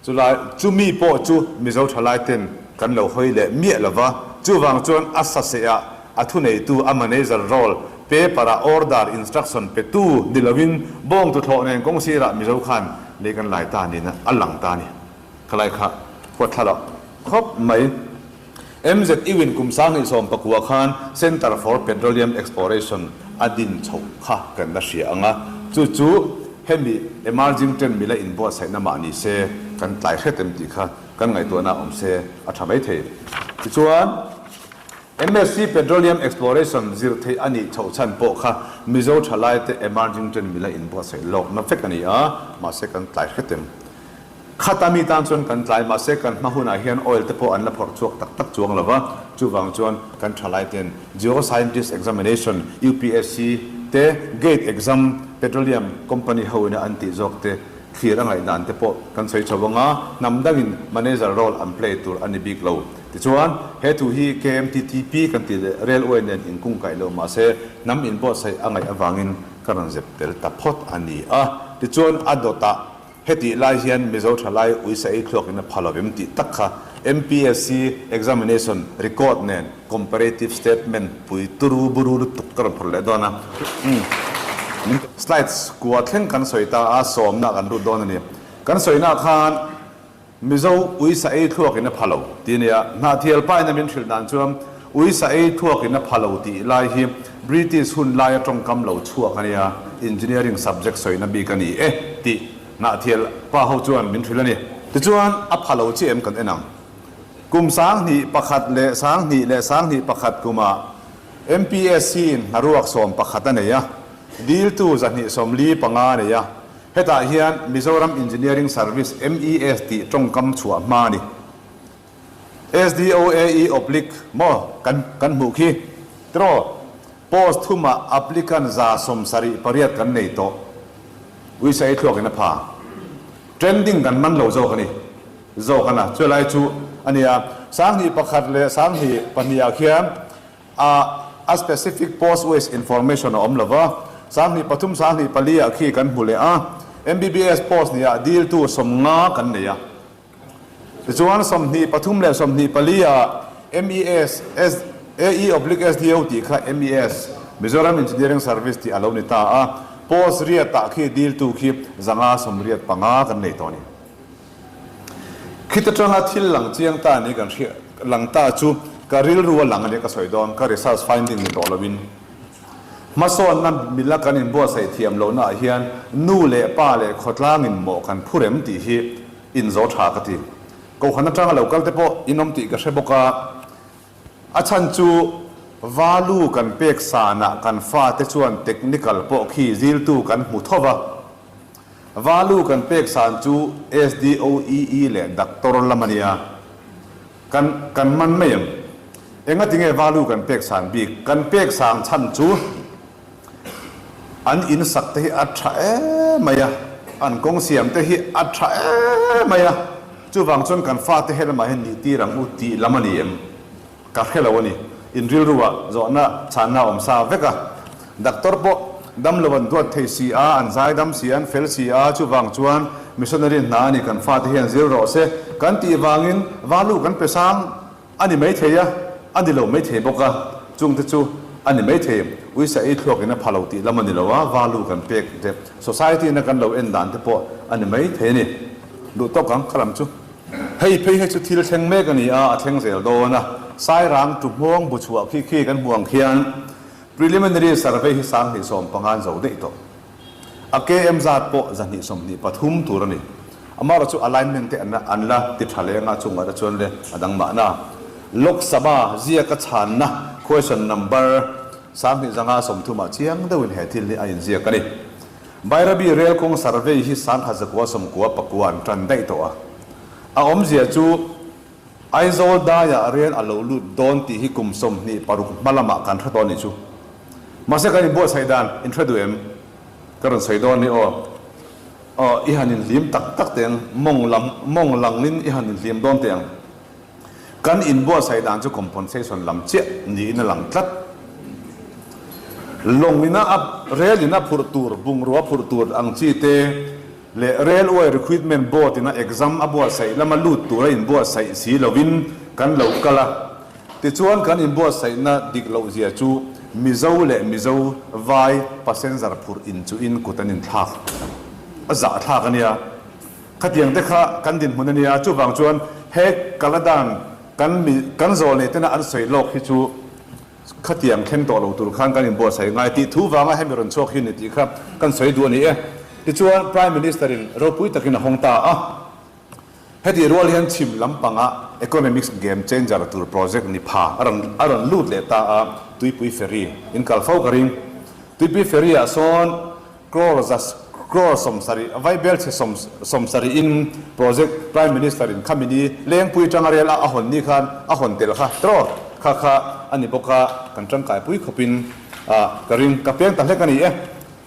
Chulai, chumi pawh chu Mizo thalai ten kan lo hawi leh miah lo va, chuvang chuan a saseh ah a thuneitu a manager role paper ah order instruction pe tu ni loin bawng tuthlawh nen kawng sirah Mizo khan lei kan lai ta niin a lang ta a ni. Khalai kha huat thla loh khawp mai. MZU in kum 2019 khan Centre for Petroleum Exploration a din chhoh kha kan la hria ang a, chu chu hemi emerging trend mila inbuatsaihna mah ni se kan tlai hret em tih kha kan ngaihtuahna awm se a tha mai thei. Tichuan, MSc Petroleum Exploration zir theih a nih chhoh chhan pawh kha Mizo thalaite emerging trend mila inbuatsaih lawkna vek a ni a, mahse kan tlai hret em? Khata mi tan chuan kan tlai, mahse kan hma hunah hian oil te pawh an la phawrh chhuak tak tak chuang lo va, chuvang chuan kan thalai ten Geoscientist Examination, UPSC, te Gate Exam, Petroleum Company ho ina an tih zawk te thlir a ngaihdan te pawh kan sawi chho ang a, hnam dangin manager role an play tur a ni bik lo. Tichuan, he thu hi KMTTP kan tih leh Railway nen inkungkaih lo mahse hnam inbuatsaih a ngaih avangin ka rawn zep tel ta phawt a ni a. Tichuan, a dawtah Hetih lai hian Mizo thalai uisa ei thluak in a pha lovem tih tak kha MPSC examination record nen comparative statement pui turu buru lutuk ka rawn phawrh leh dawn a. Slides kua thleng kan sawi ta a, sawmna kan lut dawn a ni. Kan sawina khan Mizo uisa ei thluak in a pha lo tih a ni a, Hnahthial pa in a min hrilh dan chuan uisa ei thluak in a pha lo tih lai hi British hun laia tawngkam lo chhuak a nia, engineering subject sawina bik a ni e tih Hnahthial pa ho chuan min hrilh a ni. Tichuan a pha lo chiah em kan en ang. Kum 2001 leh 2021 kumah MPSC in hnaruak 11 a nei a, diltu 245 a nei a, hetah hian Mizoram Engineering Service, MES, tih tawngkam chhuah hma a ni. SDOAE oblique maw kan kan hmuh khi tiraw? Post thumah applicant 78 kan nei tawh. Uisa ei thluakin a pha. Trending kan man lo zawk a ni. Zawk a na. Chulai chu a nia. 1001 leh 12 ah khian a a specific post waste information a awm lo va. 23 24 ah khi kan hmu leh a. MBBS post nia diltu 50 kan nei a. Tichuan 23 leh 24 ah MES, AE oblique SDO tih kha MES, Mizoram Engineering Service tih a lo ni ta a, post riatah khi diltu khi 185 kan nei tawh a ni. Khit atanga thil lang chiang ta ni kan hriat lang ta chu ka rilru a lang a nia ka sawi dawn, ka research finding ni tawh lovin. Hmasawnna mila kan inbuatsaih thiam lohnaah hian nu leh pa leh khawtlangin mawh kan phu rem tih hi inzo tha ka ti. Kohhran atanga lo kal te pawh in awm tih ka hre bawk a, a chhan chu value kan pek sanah kan fate chuan technical pawh khi ziltu kan hmu tho va. Value kan pek san chu SDOEE leh doctor lam a nia. Kan kan man mai em? Engati nge value kan pek san bik? Kan pek sang chhan chu an in sak te hi a tha em mai a, an kawng siam te hi a tha em mai a, chuvang chuan kan fate he lamah hian nih tir ang u tih lam a ni em? Ka hre lo a ni. In rilruah zawhna chhanna a awm sa vek a. Doctor pawh dam lo an duat thei si a, an zai dam si a, an fel si a, chuvang chuan missionary hna a ni kan fate hian zir rawh se kan tih vangin value kan pe sang a ni maithei a, a ni lo maithei bawk a, chungte chu a ni maithei. Uisa ei thluakin a pha lo tih lam a ni lo a, value kan pek te society in a kan lo en dan te pawh a ni maithei a ni. Duh tawk ang kha lam chu. Hei phei hi chu thil thleng mek a ni a, a thleng zel dawn a. Sairang tu hmawng bu chhuah khi khi kan hmu ang khian Preliminary survey hi 2015 an zo daih tawh. A KM zat pawh 123 tur a ni. Amaherawhchu chu alignment te an an la ti tha leng a, chungah te chuan le a dang mahna. Lok Sabha ziaka chhanna question number 2530 ah chiang deuhin he thil hi a inziak a ni. Bairabi rel kawng survey hi 1999 an tan daih tawh a. A awmzia chu Aizawl daiah rel a lo lut dawn tih hi kum 26 hma lamah kan hre tawh a nih chu. Mahse kan inbuatsaih dan in hre duh em? Ka rawn sawi dawn ni aw. Aw i han inhlim tak tak teh ang, mawng lam mawng langin i han inhlim dawn teh ang. Kan inbuatsaih dan chu compensation lam chiah niin a lang tlat. Lawng ina a rel ina phurh tur, bungrua phurh tur ang chi te, Leh Railway Recruitment Board in a exam a buatsaih lama lut tur a inbuatsaih si lovin kan lo kal a. Tichuan kan inbuatsaihna dik loh zia chu Mizo leh Mizo vai passenger phurh in chu in kut an inthlak a zahthlak a nia. Khatiang te kha kan dinhmun a nia. Chuvang chuan he Kaladan kan mi kan zawlnei tena an sawi lawk hi chu Khatiang thleng tawh lo tur khan kan inbuatsaih ngai tih thu vanga hemi rawn chhuak hi ni tih kha kan sawi duh a ni e. Tichuan Prime Minister in ropui takin a hawng ta a. Hetih rual hian chhim lampanga economics game changer tur project ni pha a rawn a rawn lut leh ta a, Tuipui Ferry in kal fo ka ring. Tuipui Ferry ah sawn Crore za crore 70 vaibel chhe sawm 70 in project Prime Minister in khami ni Lengpui tanga rel a a hawn ni khan a hawn tel kha trawr kha kha a ni bawk a, kan tangkai pui khawp in a ka ring ka peng ta hlek a ni e.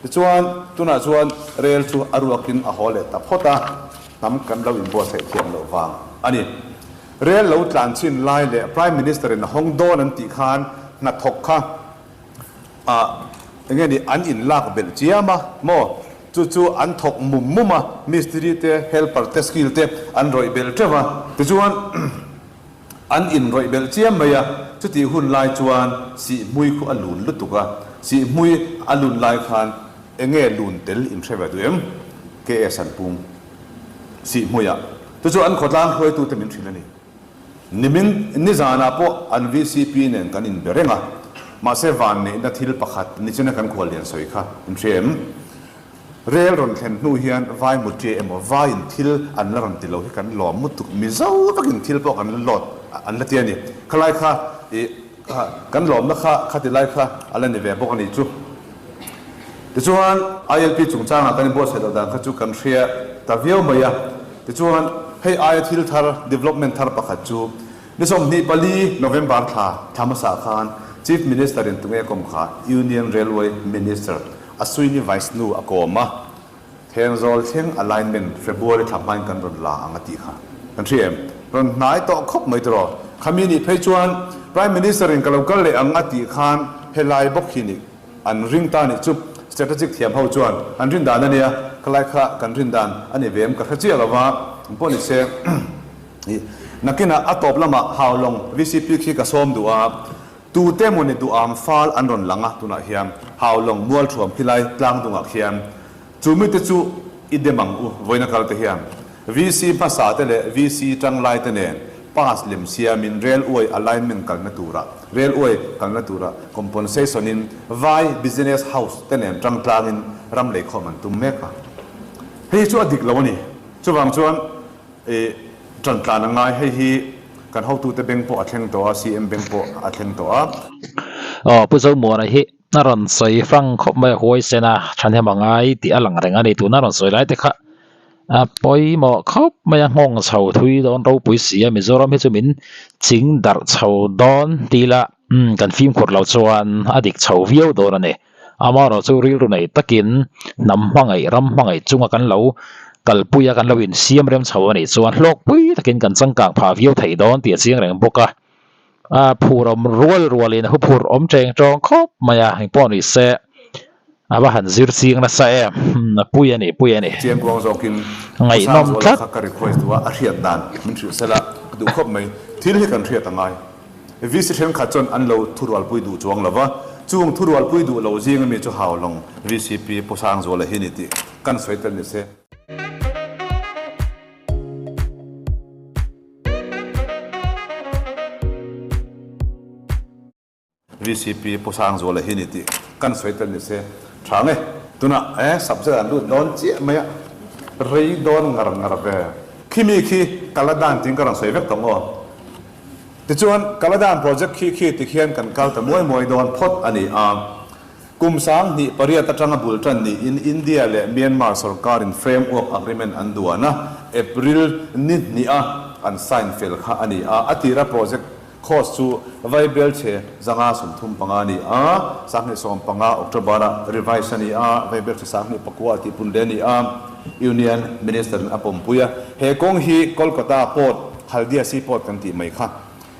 Tichuan tunah chuan rel chu a ruak in a haw leh ta phawt a, hnam kan lo inbuatsaih thiam loh vang a ni. Rel lo tlan chin lai leh Prime Minister in a hawng dawn an tih khan hnathawk kha A enge ni an in lak belh chiam a maw? Chu chu an thawk mum mum a, mistiri te, helper te, skill te an rawih belh teuh a. Tichuan an in rawih belh chiam mai a, chutih hun lai chuan sihhmui khu a lun lutuk a, sihhmui a lun lai khan enge lun tel in hre ve duh em? KS an pung sihhmuiah. Chu chu an khawtlang hruaitute min hrilh a ni. Nimin nizanah pawh an vcp nen kan inbe reng a, mahse vanneihna thil pakhat nichina kan khuallian sawi kha in hria em? Rel rawn thlen hnu hian vai mutia emaw vaiin thil an la rawn ti lo hi kan lawm mutuk Mizo takin thil pawh kan la lawt an la ti a ni. Khalai kha ih kan lawmna kha khati lai kha a la ni ve bawk a nih chu. Tichuan ILP chungchangah kan inbuatsaih loh dan kha chu kan hria ta viau mai a. Tichuan hei aia thil thar, development thar pakhat chu. Ni 24 November thla thla hmasa khan Chief Minister in tunge kawm kha Union Railway Minister Ashwini Vaishnaw a kawm a, Thenzawl thleng alignment February thla hmain kan rawn la ang a tih kha kan hria em? Rawn hnai tawh khawp mai tiraw? Khami nih phei chuan Prime Minister in ka lo kal leh ang a tih khan helai bawk hi nih an ring ta nih chu strategic thiam ho chuan an rin dan a nia, khalai kha kan rin dan a ni ve em ka hre chiah lo va, ang pawh ni se ih nakinah a tawp lamah Haulawng VCP khi ka sawm duh a, tute emaw ni duh ang fal an rawn lang a tunah hian Haulawng mualthuam khilai tlang dungah khian Chu mite chu i dem ang u, vawiina kal te hian VC hmasa te leh VC tanglai te nen pass lem siamin railway alignment kalna tura railway kalna tura compensation in vai business house te nen tangtlangin ram leikhawm an tum mek a. Hei chu a dik lo a ni. Chuvang chuan i tantlan a ngai. Hei hi kan hotute beng pawh a thleng tawh a, CM beng pawh a thleng tawh a. Aw Pu Zomuana hi A rawn sawi hrang khawp mai a huaisen a, thahnem a ngai tih a lang reng a ni. Tuna rawn sawi lai te kha a pawimawh khawp mai a, nghawng chho thui dawn ropui si a, Mizoram hi chu min ching darh chho dawn tih lah umm kan fimkhur loh chuan a dik chho viau dawn a ni. Amaherawh chu rilru nei takin hnam hmangaih ram hmangaih chunga kan lo kalpui a, kan lo insiam rem chho a nih chuan hlawkpui takin kan changkang phah viau thei dawn tih a chiang reng bawk a. A phur awm rual rual in a huphurh awm cheng tawng khawp mai a, engpawh ni se a va han zir ching nasa em, a pui a ni pui a ni. Chiang kuang zawkin Ngaihnawm Pu Sangzuala tlat. kha ka request duh a, a hriat dan min hrilh sela ka duh khawp mai. Thil hi kan hriat a ngai. VC thenkhat chuan an lo thurualpui duh chuang lo va, chung thurualpui duh lo zing ami chu Haulawng VCP Pu Sangzuala hi ni tih kan sawi tel ni se. VCP Pu Sangzuala hi ni tih kan sawi tel ni se tha nge. Tunah e subject an lut dawn chiah mai a, rei dawn ngar ngar ve. Khimi khi Kaladan tiin ka rawn sawi vek tawh maw? Tichuan Kaladan project khi khi tikhian kan kal ta muai muai dawn phawt a ni a. Kum 2008 atanga bul tan niin India leh Myanmar sorkarin framework agreement an duan a, April ni hniha an sign fel kha a ni a. A tira project cost chu Vaibelchhe 535 a ni a, 2015 October-ah revise a ni a, Vaibelchhe 24 a tihpun leh a ni a, Union Minister-in a pawmpui a. He kawng hi Kolkata Port, Haldia Seaport kan tih mai kha.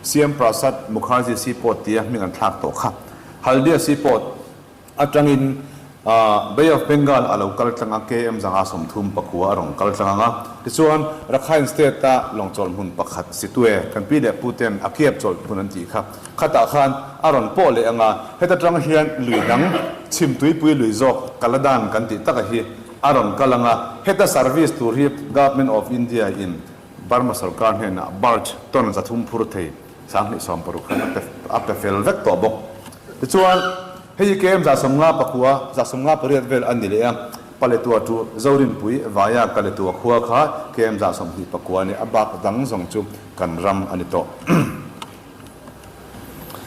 Siam Prasad Mukherjee Seaport tia hming an thlak tawh kha. Haldia Seaport atangin Bay of Bengal a lo kal tlang a, KM 539 a rawn kal tlang ang a. Tichuan, Rakhine State-a lawngchawlh hmun pakhat Situe kan pi leh pu ten a kiap chawlh hmun an tih kha, khatah khan a rawn pawh leh ang a. Heta tang hian lui dang Chhimtuipui lui zawk Kaladan kan tih taka hi a rawn kal ang a. Heta service tur hi Government of India in Burma sorkar hnenah barge ton 300 phur thei 2060 khan a pe a pe fel vek tawh bawk. Tichuan, hei hi KM 58 58 vel a ni leh a, Paletua chu Zorinpui vaia Kaletua khua kha KM 29 a ni, a bak dang zawng chu kan ram a ni tawh.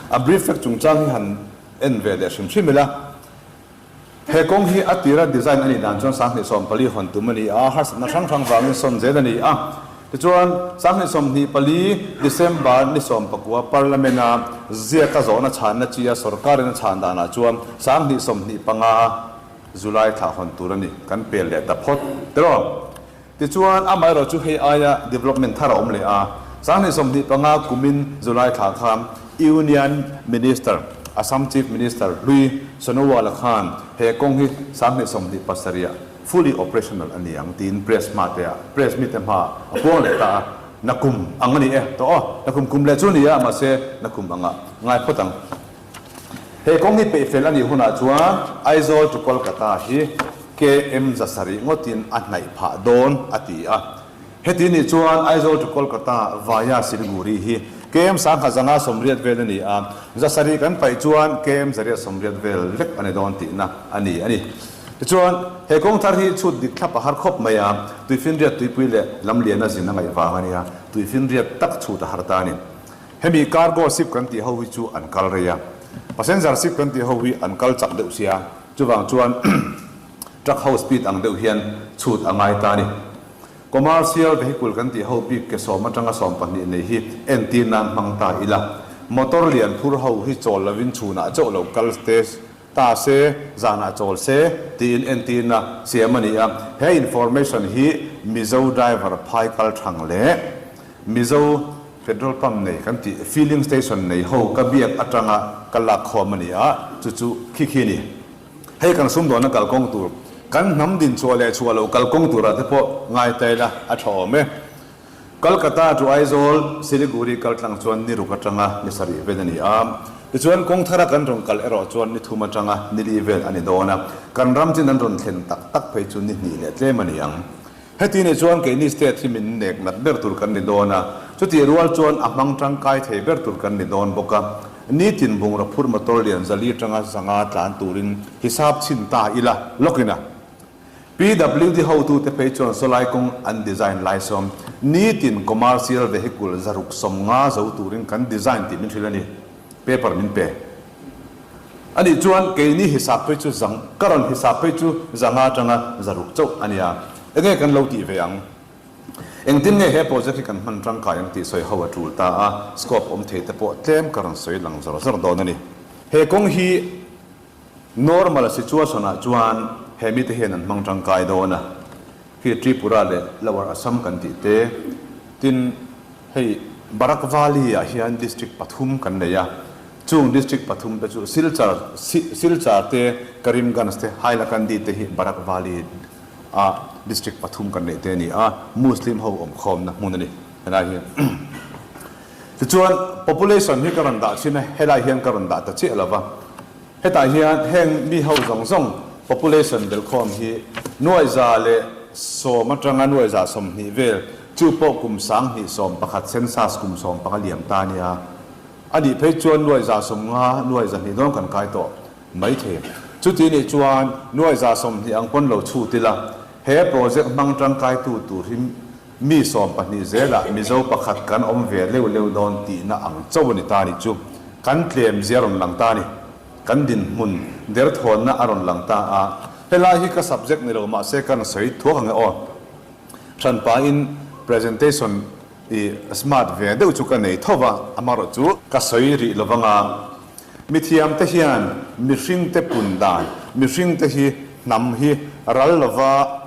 A brief vek chungchang hi han en ve leh hrim hrim ila. He kawng hi a tira design a nih dan chuan 2014 hawn tum a ni a, harsatna hrang hrang vangin sawn zel a ni a. Tichuan, 2024 December ni 19 Parliament-a ziaka zawhna chhanna chi a sorkarin a chhan danah chuan 2025 July thla hawn tur a ni kan pel leh ta phawt tiraw. Tichuan, amaherawh chu hei aia development thar a awm leh a, 2025 kumin July thla khan Union Minister, Assam Chief Minister hlui Sonowal-a khan he kawng hi 2027 ah fully operational a ni ang tiin press hma te ah, press mite hma ah a puang leh ta a, nakum ang a ni e tawh aw, nakum kum leh chu a ni a, mahse nakum anga ngai phawt ang. He kawng hi peihfel a nih hunah chuan Aizawl to Kolkata hi KM 700 ngawtin a hnaih phah dawn a ti a. Heti nih chuan Aizawl to Kolkata via Siliguri hi KM 1580 vel a ni a, 700 kan paih chuan KM 880 vel vek a ni dawn tihna a ni a ni. Tichuan, he kawng thar hi chhut dik thlap a har khawp mai a, tuifinriat tuipui leh lamliana zin a ngaih vang a nia, tuifinriat tak chhut a har ta a ni. Hemi cargo ship kan tih ho hi chu an kal rei a, passenger ship kan tih ho hi an kal chak deuh sia, chuvang chuan truck ho speed ang deuh hian chhut a ngai ta a ni. Commercial vehicle kan tih ho bik ke sawm atanga 12 nei hi entir nan hmang ta ila. Motor lian phur ho hi chawl lovin chhunah chauh lo kal te ta se, zanah chawl se tiin entirna siam a ni a. He information hi Mizo driver phai kal thang leh Mizo petrol pump nei kan tih filling station nei ho ka biak atanga ka lak khawm a ni a, chu chu khi khi a ni. Hei kan sumdawnna kalkawng tur, kan hnam din chhuah leh chhuah loh kalkawng turah te pawh ngai ta ila a tha awm e. Kolkata to Aizawl, Siliguri kal tlang chuan ni ruk atanga ni sarih vel a ni a. Tichuan kawng thara kan rawn kal erawh chuan ni thum atanga ni li vel a ni dawn a. Kan ram chin an rawn thlen tak tak phei chu ni hnih leh tlem a ni ang. Heti nih chuan keini state hi min nek nat ber tur kan ni dawn a, chutih rual chuan a hmang tangkai thei ber tur kan ni dawn bawk a. Nitin bungraw phur motor lian zali atanga zanga tlan turin hisap chhin ta ila lawkin a. PWD hotute phei chuan sawlai kawng an design lai sawm nitin commercial vehicle 650 zo turin kan design tih min hrilh a ni. Paper min pe. A nih chuan keini hisap phei chu zang, ka rawn hisap phei chu 500 atanga 600 chauh a nia. Enge kan lo tih ve ang? Engtin nge he project hi kan hman tangkai ang tih sawi ho a tul ta a, scope awm thei te pawh tlem ka rawn sawi lang zawr zawr dawn a ni. He kawng hi normal situation ah chuan he mite hian an hmang tangkai dawn a. Khi Tripura leh Lower Assam kan tih te, tin hei Barak Valley ah hian district pathum kan nei a, chung district pathum te chu Silchar, Silchar te, Karimganj te, Hailakandi te hi Barak Valley ah district pathum kan neih te a ni a, Muslim ho awmkhawmna hmun a ni helai hi. Tichuan population hi ka rawn dah thin a, helai hian ka rawn dah ta chiah lo va. Hetah hian heng mi ho zawng zawng population belkhawm hi 110,000 atanga 120,000 vel, chu pawh kum 2011 census kum 15 liam ta a nia. A nih phei chuan 150,000, 200,000 dawn kan kai tawh mai thei. Chuti nih chuan 120,000 ang pawn lo chhut ila, he project hmang tangkaitu tur hi Mi 12 zelah Mizo pakhat kan awm ve leuh leuh dawn tihna ang chauh a ni ta nih chu. Kan tlem zia rawn lang ta a ni. Kan dinhmun derthawnna a rawn lang ta a. Helai hi ka subject ni lo mahse ka rawn sawi thuak ang e aw. Hranpain presentation i smart ve deuh chu ka nei tho va, amarawh chu ka sawi rih lo vang a. Mithiamte hian mihringte pun dan, mihringte hi hnam hi ral lova,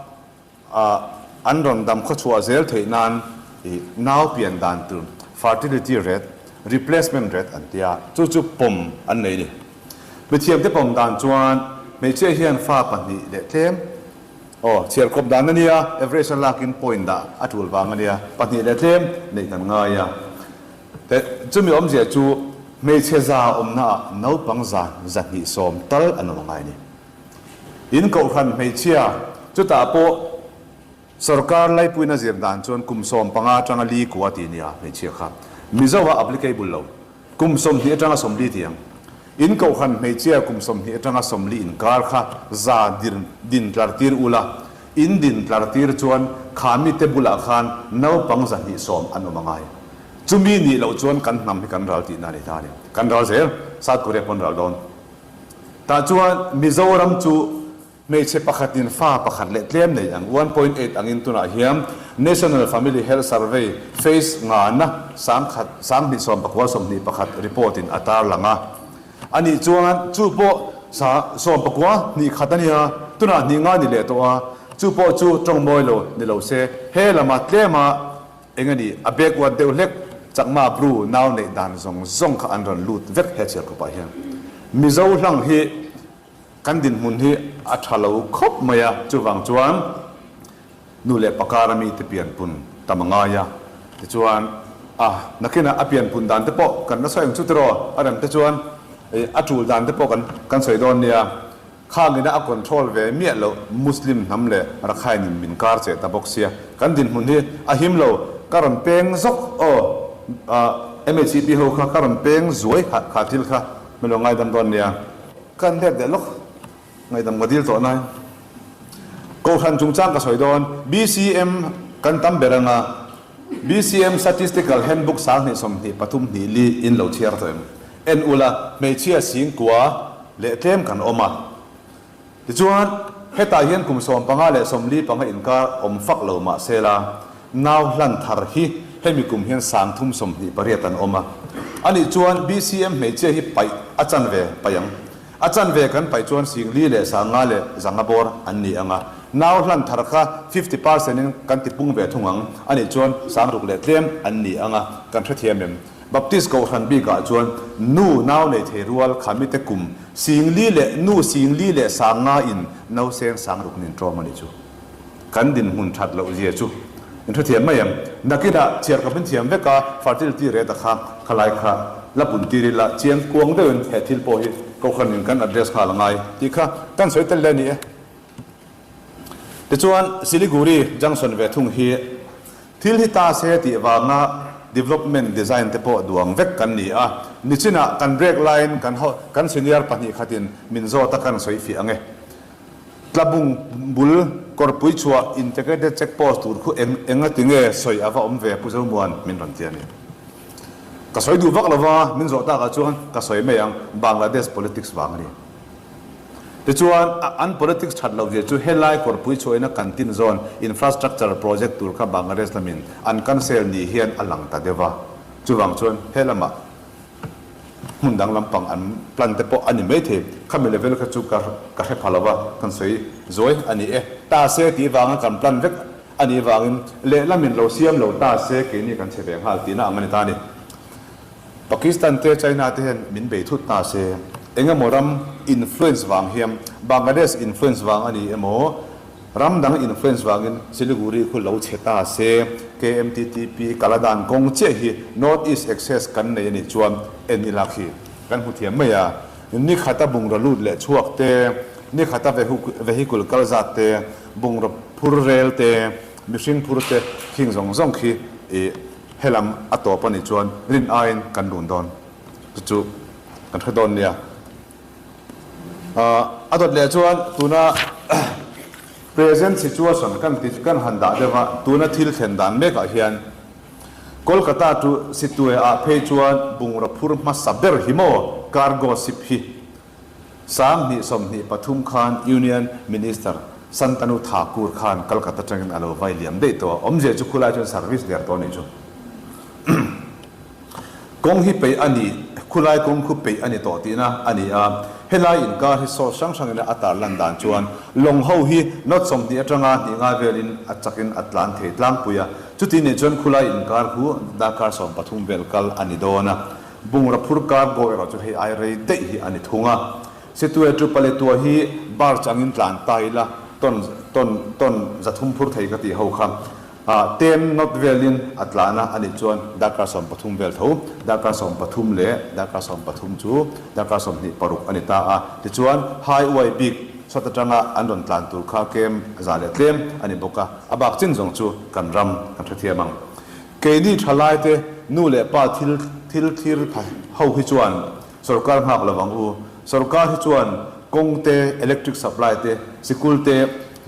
A an rawn dam khawchhuah zel theih nan i nau pian dan tur fertility rate, replacement rate an tia, chu chu pawm an nei ni. Mithiamte pawm dan chuan hmeichhia hian fa pahnih leh tlem aw chhiar kawp dan a nia, average a lakin point dah a tul vang a nia, pahnih leh tlem neih kan ngai a. Te chumi awmzia chu hmeichhe za awmnaah naupang za 220 tal an awm a ngai a ni. In kohhran hmeichhia, chutah pawh sorkar laipuina zir dan chuan kum 15 atanga li kua tih nia hmeichhia kha Mizo ah applicable lo, kum 20 atanga 40 tiang. In kohhran hmeichhia kum 20 atanga 40 inkar kha za dir din tlar tir ula, in din tlar tir chuan kha mite bulah khan naupang 220 an awm a ngai. Chumi nih loh chuan kan hnam hi kan ral tihna a ni ta a ni. Kan ral zel, South Korea pawn ral dawn. Tah chuan Mizoram chu hmeichhe pakhatin fa pakhat leh tlem nei ang, 1.8 angin tunah hian National Family Health Survey Phase ngana 1000 2021 report in a tarlang a. A nih chuan chu pawh sa 91 hnih khat a nia, tunah hnih nga ni leh tawh a, chu pawh chu tawng mawi lo ni lo se he lama tlema Eng a ni, a backward deuh hlek, Chakma Bru nau neih dan zawng zawng kha an rawn lut vek he chhiarkawpah hian. Mizo hlang hi kan dinhmun hi a tha lo khawp mai a, chuvang chuan nu leh pakar a mite pianpun tam a ngai a, tichuan a nakinah a pianpun dan te pawh kan la sawi ang chu tiraw, a rem te chuan a tul dan te pawh kan kan sawi dawn nia. Khangina a control ve miah loh Muslim hnam leh Rakhine in min kar cheh ta bawk sia, kan dinhmun hi a him lo, ka rawn peng zawk aw, MHEP ho kha ka rawn peng zuai kha kha thil kha min lo ngaidam dawn nia. Kan let leh lawk ngaihdam ka dil tawh nai. Kohhran chungchang ka sawi dawn, BCM kan tam ber anga BCM Statistical Handbook 2023 hnih li in lo chhiar tawh em? En ula, hmeichhia singkua leh tlem kan awm a. Tichuan. Hetah hian kum 15 leh 45 inkar awm fak lo mah se la, nau hlan thar hi hemi kum hian 328 an awm a. Anih chuan BCM hmeichhia hi paih a chanve paih ang. A chanve kan paih chuan 4000 leh 500 leh 500 bawr an ni ang a. Nau hlan thar kha 50 percent in kan ti pung ve thung ang. Anih chuan 6000 leh tlem an ni ang a, kan hrethiam em? Baptist Kohhran bikah chuan nu nau nei thei rual khamite kum 4000 leh nu 4000 leh 500 in nauseng 6000 nin ṭawm a nih chu. Kan dinhmun ṭhat loh zia chu in hrethiam mai em? Nakinah chhiar ka min thiam vek a, fertility rate a kha khalai kha la pun tir ila chiang kuang deuhin he thil pawh hi Kohhran in kan address nghal a ngai tih kha kan sawi tel le a ni e. Tichuan Siliguri Junction ve thung hi Thil hi ta se tih vanga development design te pawh duang vek kan ni a, nichinah kan break laiin kan ho kan senior pahnih khatin min zawt a kan sawi fiah ang e. Tlabung bul kawrpui chhuah integrated check post tur khu eng enga tinge sawi a va awm ve Pu Zomuan min rawn ti a ni. Ka sawi duh vak lova min zawh takah chuan ka sawi mai ang Bangladesh politics vang a ni. Tichuan, an politics that loh zia chu helai kawrpui chhuahina kan tin zawn infrastructure project tur kha Bangladesh lamin an cancel ni hian a lang ta deuh a. Chuvang chuan he lamah hmun dang lampang an plan te pawh a ni maithei. Khami level kha chu ka ka hre pha lo va, kan sawi zuai a ni e. Ta se tih vanga kan plan vek a nih vangin lehlamin lo siam lo ta se keini kan che ve nghal tihna ang a ni ta a ni. Pakistan te China te hian min bei thut ta se, eng emaw ram influence vang hian, Bangladesh influence vang a ni emaw, ram dang influence vangin Siliguri khu lo che ta se, KMTTP Kaladan kawng chiah hi North East access kan nei a nih chuan en ila khi kan hmu thiam mai a. Ni khata bungraw lut leh chhuak te, ni khata vehicle kal zat te, bungraw phur rel te, mihring phur te khing zawng zawng khi ih Helam a tawp a nih chuan rin aiin kan run dawn chu chu kan hre dawn nia. A dawt leh chuan tuna present situation kan ti kan han dah deuh a, tuna thil thlen dan mekah hian Kolkata to Sittwe ah phei chuan bungraw phur hmasa ber hi maw cargo ship hi 2023 khan Union Minister Santanu Thakur khan Calcutta atangin a lo vai liam daih tawh a, awmzia chu khulai chuan service der tawh a nih chu. Kawng hi peih a ni, khulai kawng khu peih a ni tawh tihna a ni a, helai inkar hi source hrang hrangin a tarlan dan chuan lawng ho hi knot 20 atanga hnih ngai velin a chakin a tlan thei tlangpui a, chuti nih chuan khulai inkar khu darkar 13 vel kal a ni dawn a. Bungraw phur cargo erawh chu hei ai rei daih hi a ni thung a. Situe chu Paletua hi barge angin tlan ta ila ton ton ton 300 phur thei ka tih ho kha ten knot velin a tlan a, anih chuan darkar 13 vel tho, darkar 13 leh darkar 13 chu darkar 26 a ni ta a. Tichuan highway bik sawt atanga an rawn tlan tur kha kem za leh tlem a ni bawk a, a bak chin zawng chu kan ram kan hrethiam ang. Keini thalaite nu leh pa thil thil thlir pha ho hi chuan sorkar nghak lo ang u. Sorkar hi chuan kawng te, electric supply te, sikul te,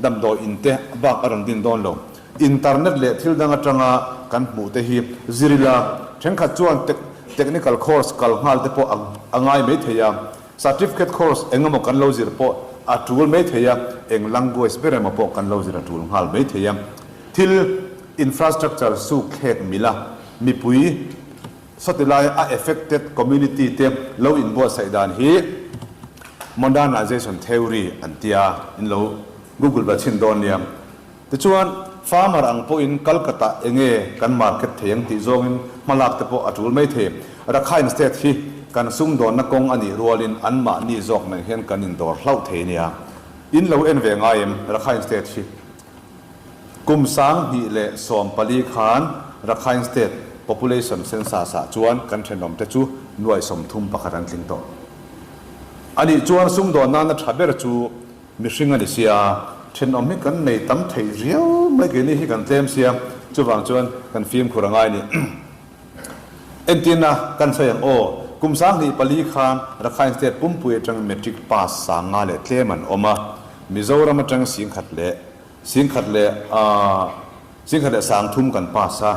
damdawi in te bak a rawn din dawn lo. Internet leh thil dang atanga kan hmuh te hi zir ila, thenkhat chuan technical course kal nghal te pawh a ngai mai thei a. Certificate course eng emaw kan lo zir pawh a tul mai thei a, eng language ber emaw pawh kan lo zir a tul nghal mai thei a. Thil infrastructure suk thlek mila mipui sawti lai a affected community te lo inbuatsaih dan hi modernization theory an tia in lo google va chhin dawn nia. Tichuan farmer ang pawhin Kolkata enge kan market thei ang tih zawngin hmalak te pawh a tul mai thei. Rakhine state hi kan sumdawnna kawng a nih rualin anmahni zawk nen hian kan indawr hlauh thei nia. In lo en ve ngai em Rakhine state hi? Kum 2014 khan Rakhine State Population Census ah chuan kan thenawmte chu nuai 31 an tling tawh. Anih chuan sumdawn nana tha ber chu mihring a ni sia, thenawm hi kan nei tam thei riau mai keini hi kan tlem sia, chuvang chuan kan fimkhur a ngai ni. Entirna kan sawi ang aw, kum 2004 khan Rakhine State pumpui atang Matric pass 5,000 leh tlem an awm a, Mizoram atang 10,000 leh 10,000 leh 10,000 leh 3,000 kan pass a.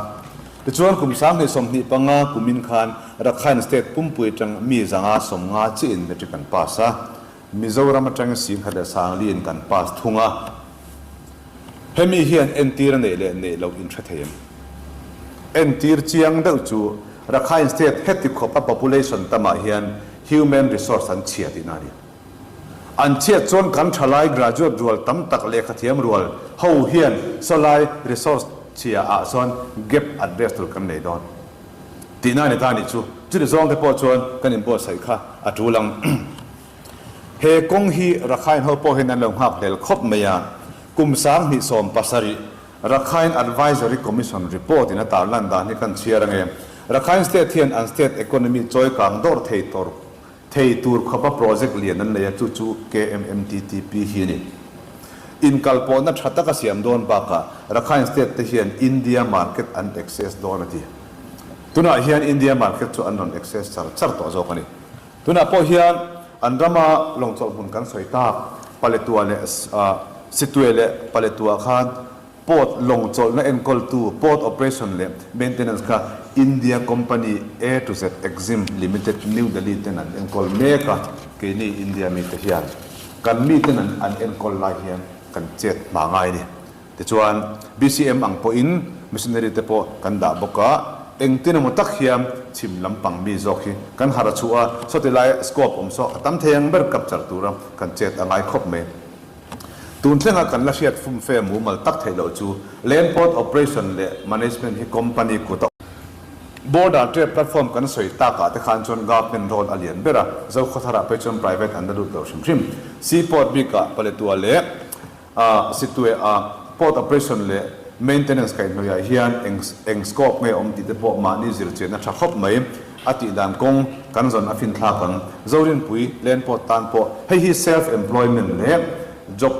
Tichuan kum 2025 kumin khan Rakhine State pumpui atang mi 150 chiahin Matric an pass a. Mizoram atangin 10,040 in kan pass thung a. Hemi hian entir a neih leh neih loh in hre thei em? Entir chiang deuh chu Rakhine State heti khawp a population tamah hian human resource an chhia tihna a ni. An chhiat chuan kan thalai graduate rual tam tak lehkhathiam rual ho hian sawlai resource chhia ah sawn gap address tur kan nei dawn tihna a ni ta a nih chu. Chuti zawng te pawh chuan kan inbuatsaih kha a tul ang. He kawng hi Rakhine ho pawh hian an lo nghak hlel khawp mai a, kum 2017 Rakhine Advisory Commission report in a tarlan dan hi kan chhiar ange. Rakhine State hian an state economy chawi kang dawr thei tawr thei tur khawpa project lian an nei a, chu chu KMMTTP hi a ni. Inkalpawhna tha taka siam dawn bakah Rakhine State te hian India market an access dawn a ti. Tunah hian India market chu an rawn access char char tawh zawk a ni. Tunah pawh hian an rama lawngchawlh hmun kan sawi tak Paletwa leh Sittwe leh Paletwa khan port lawngchawlhna enkawltu port operation leh maintenance kha India company A to Z Exim Limited New Delhi ten an enkawl mek a, keini India mite hian kan miten an enkawl lai hian kan chet hma ngai a ni. Tichuan, BCM ang pawhin missionary te pawh kan dah bawk a, engtin emaw tak hian chhim lampang mi zawk hi kan harh a chhuah a, sawti lai scope awm saw a tam thei ang ber capture tura kan chet a ngai khawp mai. Tun thlenga kan la hriat fumfe mumal tak theih loh chu Land Port Operation leh Management hi company kut a Border trade platform kan sawi takah te khan chuan government role a lian ber a, Zokhawtharah phei chuan private an la lut lo hrim hrim. Seaport bikah Paletwa leh A Sittwe a port operation leh maintenance kaihhnawihah hian eng eng scope nge awm tih te pawh mahni zirchianna tha khawp mai a tih dan kawng kan zawn a finthlak ang. Zorinpui Land Port tan pawh hei hi self employment leh job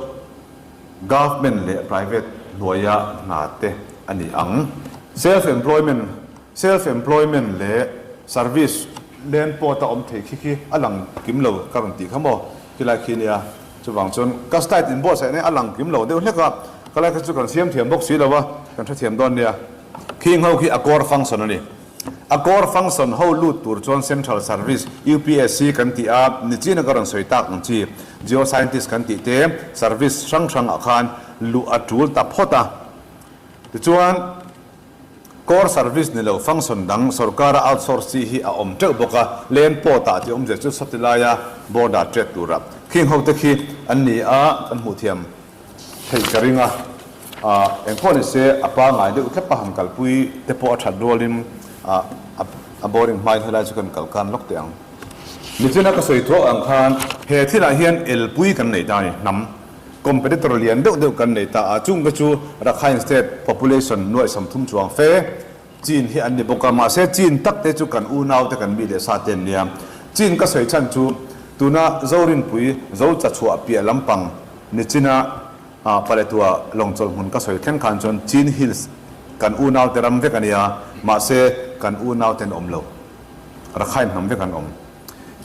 government leh private hnuaia hna te a ni ang. Self employment Self employment leh service Land Port a awm thei khi khi a lang kim lo ka rawn tih kha maw khilai khi nia. Chuvang chuan ka slide inbuatsaih nen a lang kim lo deuh hlek a, ka lai kha chu kan siam thiam bawk si lo a, kan hrethiam dawn nia. Khing ho khi a core function a ni. A core function ho lut tur chuan Central Service, UPSC kan tih a, nichina ka rawn sawi tak ang chi, Geoscientist kan tih te, service hrang hrangah khan luh a tul ta phawt a. Tichuan. Core service ni lo function dang sorkara outsource chi hi a awm teuh bawk a, land port ah tih awmzia chu sawti laia border trade tura khing ho te khi an ni a, kan hmuh thiam theih ka ring a, engpawh ni se a pangai deuh thlep a han kalpui te pawh a that rualin a boring hmain helai chu kan kalkan lawk teh ang. Nichina ka sawi thuak ang khan he thilah hian elpui kan nei ta a ni, hnam. Competitor lian deuh deuh kan nei ta a, chung te chu Rakhine State population nuaih 30 chuang fe Chin hi an ni bawk a, mahse Chin tak te chu kan unau te kan mi leh sa te an nia. Chin ka sawi chhan chu tuna Zorinpui zo cha chhuah piah lampang nichina Paletwa lawngchawlh hmun ka sawi thleng khan chuan Chin Hills kan unau te ram vek a nia, mahse kan unau te an awm lo, Rakhine hnam vek an awm.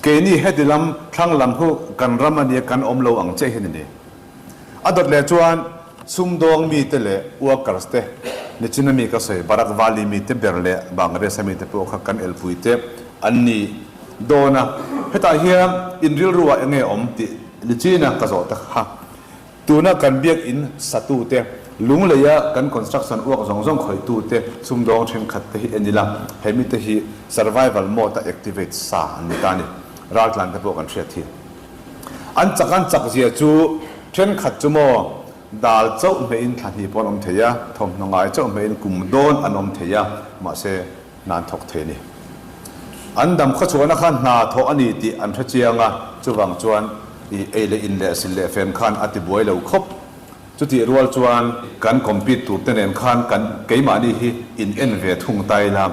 Keini heti lam thlang lam hu kan ram a nia kan awm lo ang che hian a ni. A dawt leh chuan sumdawng mite leh workers te, nichina mi ka sawi Barak Valley mite ber leh Bangladesh a mite pawh kha kan elpui te an ni dawn a. Hetah hian in rilru ah enge awm tih nichina ka zawh ta kha. Tuna kan biakinn satute, lungleia kan construction uak zawng zawng khawitute, sumdawng thenkhat te hi en ila, he mite hi survival mode a activate sa an ni ta a ni. Raltlan te pawh kan hriat hi. An chak an chak zia chu thenkhat chu maw dal chauh hmeiin thla hnih pawh an awm thei a, thawmhnaw ngai chauh hmeiin kum dawn an awm thei a, mahse hna an thawk thei a ni. An dam khawchhuahna kha hna thawh a ni tih an hre chiang a, chuvang chuan i ei leh in leh sil leh fen khan a ti buai lo khawp. Chutih rual chuan kan compete tur te nen khan kan keimahni hi in en ve thung ta ila,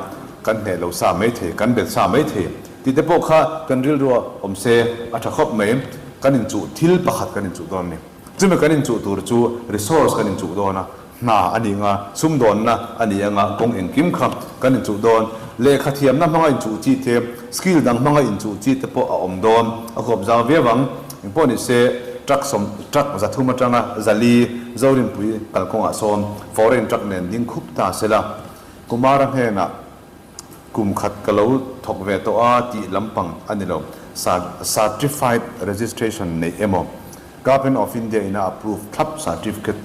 kan hneh lo sa mai thei, kan bet sa mai thei tih te pawh kha kan rilrua awm se a tha khawp mai. Kan inchuh thil pakhat kan inchuh dawn a ni. Chumi kan inchuh tur chu resource kan inchuh dawn a, Hna a ni anga, sumdawnna a ni anga, kawng engkim kha kan inchuh dawn. Lehkha thiamna hmanga inchuh chi te, skill dang hmanga inchuh chi te pawh a awm dawn. A huap zau viau ang. Engpawh ni se, truck sawm, truck 300 atanga 400 Zorinpui kalkawngah sawn foreign truck nen ding khup ta sela. Kumara hnenah. Kum khat ka lo thawk ve tawh a tih lampang a ni lo. Certified Registration neih emaw, Government of India ina approve thlap certificate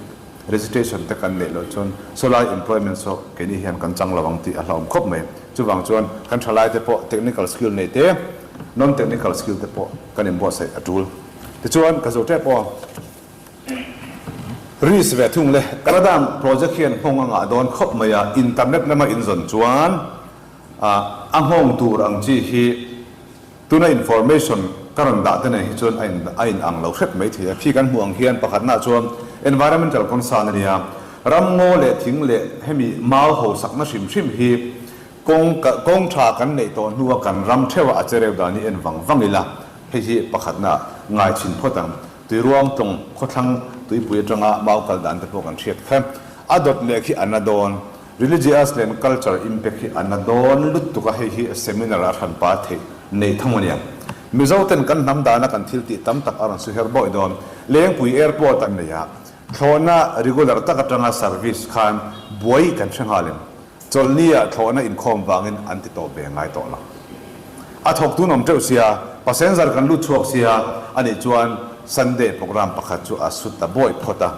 registration te kan neih loh chuan sawlai employment saw keini hian kan chang lo ang tih a hlauhawm khawp mai. Chuvang chuan kan thalaite pawh technical skill nei te, non-technical skill te pawh kan inbuatsaih a tul. Tichuan ka zo tep aw. Risk ve thung le. Kaladan project hian nghawng a ngah dawn khawp mai a, internet lama inzawn chuan a nghawng tur ang chi hi tuna information ka rawn dah te nen hi chuan a in a in ang lo hrep mai thei a. Khi kan hmuh ang hian pakhatna chuan environmental concern a nia, ramngaw leh thing leh hemi mau hausakna hrim hrim hi kawng kawng tha kan neih tawh hnua kan ram theuha a chereu dan hi en vang vang ila, hei hi pakhatna ngai chhin phawt ang. Tuiruang tlawng khawthlang tuipui atanga mau kal dan te pawh kan hriat kha. A dawt leh khi a na dawn. Religious leh culture impact hi a na dawn lutuk a, hei hi seminar a hranpa theih neih thang a nia. Mizo ten kan hnam dana kan thil tih tam tak a rawn su her bawih dawn. Lengpui airport an nei a, thlawhna regular tak atanga service khan buai kan hre nghal em? Chawlhni ah thlawhna inkhawm vangin an ti tawp ve ngai tawh lo. A thawk tun awm teuh sia, passenger kan lut chhuak sia, anih chuan Sunday program pakhat chu a su ta bawih phawt a.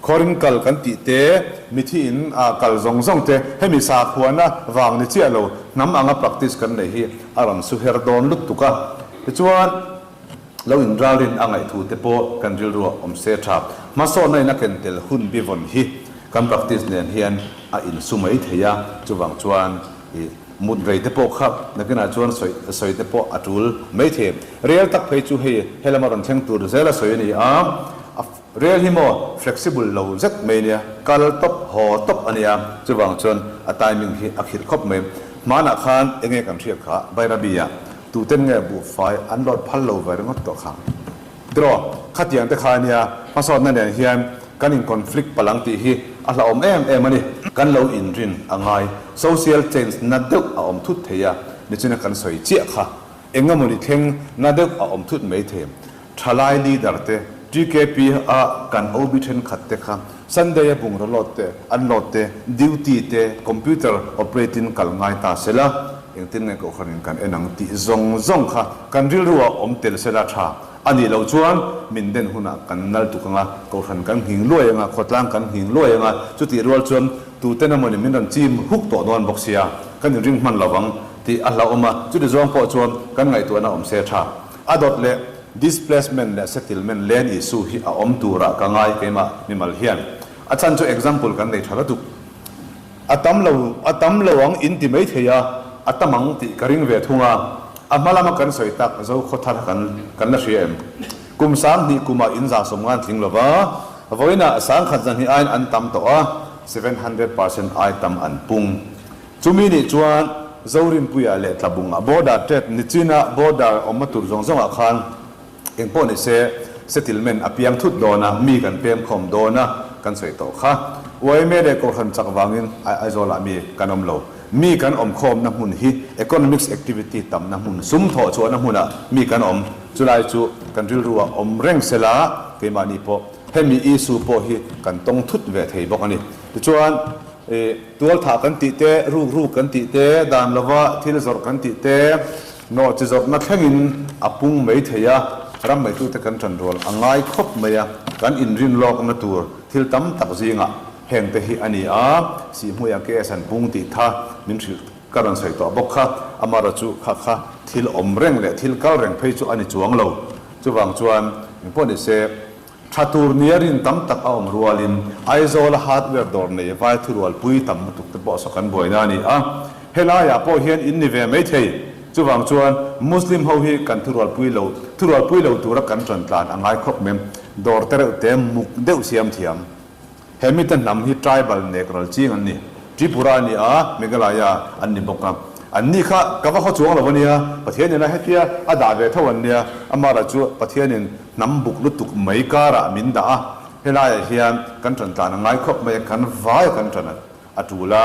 Khawrin kal kan tih te, mithi in ah kal zawng zawng te, hemi sakhuana vang ni chiah lo, hnam anga practice kan neih hi a rawn su her dawn lutuk a. Tichuan. Lo inralrin a ngaihthu te pawh kan rilruah awm se tha. Hmasawnna in a ken tel hun bivawn hi kan practice nen hian a insu mai thei a, chuvang chuan i mut rei te pawh kha nakinah chuan sawi sawi te pawh a tul mai thei. Rel tak phei chu hei helama rawn thleng tur zela sawi a ni a, a rel hi maw flexible lo zet mai nia, kal tawp haw tawp a nia, chuvang chuan a timing hi a khirh khawp mai. Hmanah khan enge kan hriat kha Bairabi-ah Tuten nge buhfai an lawt phal lo ve ringawt tawh kha? Tiraw, khatiang te kha ania, hmasawnna nen hian kan in conflict palh ang tih hi a hlauhawm em em a ni. Kan lo inrin a ngai, social change na deuh a awm thut thei a, nichina kan sawi chiah kha eng emawni thleng na deuh a awm thut mai thei. Thalai leader te, TKP a kan OB thenkhat te kha Sunday a bungraw load te, an load te, duty te, computer operate in kal ngai ta sela, engtin nge kohhran in kan en ang tih zawng zawng kha kan rilru ah awm tel sela tha a nih loh chuan min den hunah kan nal tuk anga, kohhran kan nghing luai anga, khawtlang kan nghing luai anga, chutih rual chuan tuten emawni min rawn chim huk tawh dawn bawk sia, kan inring hman lovang tih a hlauhawm a, chuti zawng pawh chuan kan ngaihtuahna awm se tha. A dawt leh displacement leh settlement land issue hi a awm turah ka ngai keimah mimal hian. A chhan chu example kan nei tha lutuk. A tam lo a tam lo ang in ti mai thei a, a tam ang tih ka ring ve thung a. A hma lama kan sawi tak zo khaw thar kan kan la hria em? Kum 2000 kumah in za sawm ngan tling lova, vawiinah 10,000 zahnih aiin an tam tawh a, 700% ai tam an pung. Chumi nih chuan Zorinpuia leh Tlabunga border trade nichina border awmna tur zawng zawngah khan eng pawh ni se settlement a piang thut dawn a, mi kan pem khawm dawn a kan sawi tawh kha. Yma leh Kohhran chak vangin Aizawlah mi kan awm lo. Mi kan awm khawmna hmun hi economics activity tamna hmun, sum thawh chhuahna hmunah mi kan awm. Chulai chu kan rilruah awm reng sela keimahni pawh hemi issue pawh hi kan tawng thut ve thei bawk a ni. Tichuan. I tualthah kan tih te, ruk ruk kan tih te, dan lova thil zawrh kan tih te, nawh chi zawrhna thlengin a pung mai thei a, ram meitute kan ṭan rual a ngai khawp mai a, kan inrin lawkna tur thil tam tak zingah hengte hi a ni a, Sihhmuia case an pung tih tha min hrilh ka rawn sawi tawh bawk kha, amarawh chu kha kha thil awm reng leh thil kal reng phei chu a ni chuang lo, chuvang chuan engpawh ni se. Tha tur nia rin tam tak a awm rualin Aizawla hardware dawr nei vai thurualpui tam lutuk te pawh saw kan buaina a ni a. Helaiah pawh hian in ni ve mai thei. Chuvang chuan Muslim ho hi kan thurualpui lo thurualpui lo tura kan ṭan tlan a ngai khawp mai. Dawr te reuh te muk deuh siam thiam. He mite hnam hi tribal nek ral ching an ni. Tripura a ni a, Meghalaya an ni bawk a. An ni kha ka va haw chuang lo a nia, Pathianin a hetia a dah ve tho an nia. Amara chu Pathianin hnam buk lutuk mai karah min dah a, helaiah hian kan ṭan tlan a ngai khawp mai a, kan vai a kan ṭan a ṭul a,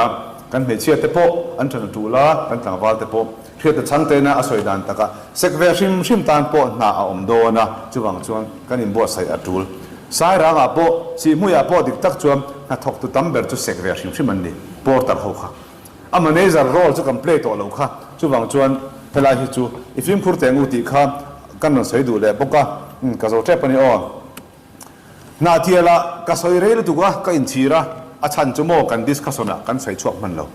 kan hmeichhia te pawh an ṭan a ṭul a, kan tlangval te pawh hriat a chang tena a sawi dan takah sek ve hrim hrim tan pawh hna a awm dawn a, chuvang chuan kan inbuatsaih a ṭul. Sairangah pawh, Sihhmuiah pawh dik tak chuan hnathawktu tam ber chu sek ve hrim hrim an ni, porter ho kha. A manager role chu kan play tawh lo kha, chuvang chuan. Helai hi chu i fimkhur teh ang u tih kha kan rawn sawi duh leh bawk a, umm ka zo tep a ni aw. Hnahtialah ka sawi rei lutuk a, ka inchhir a, a chhan chu maw kan discussion ah kan sawi chhuak hman lo.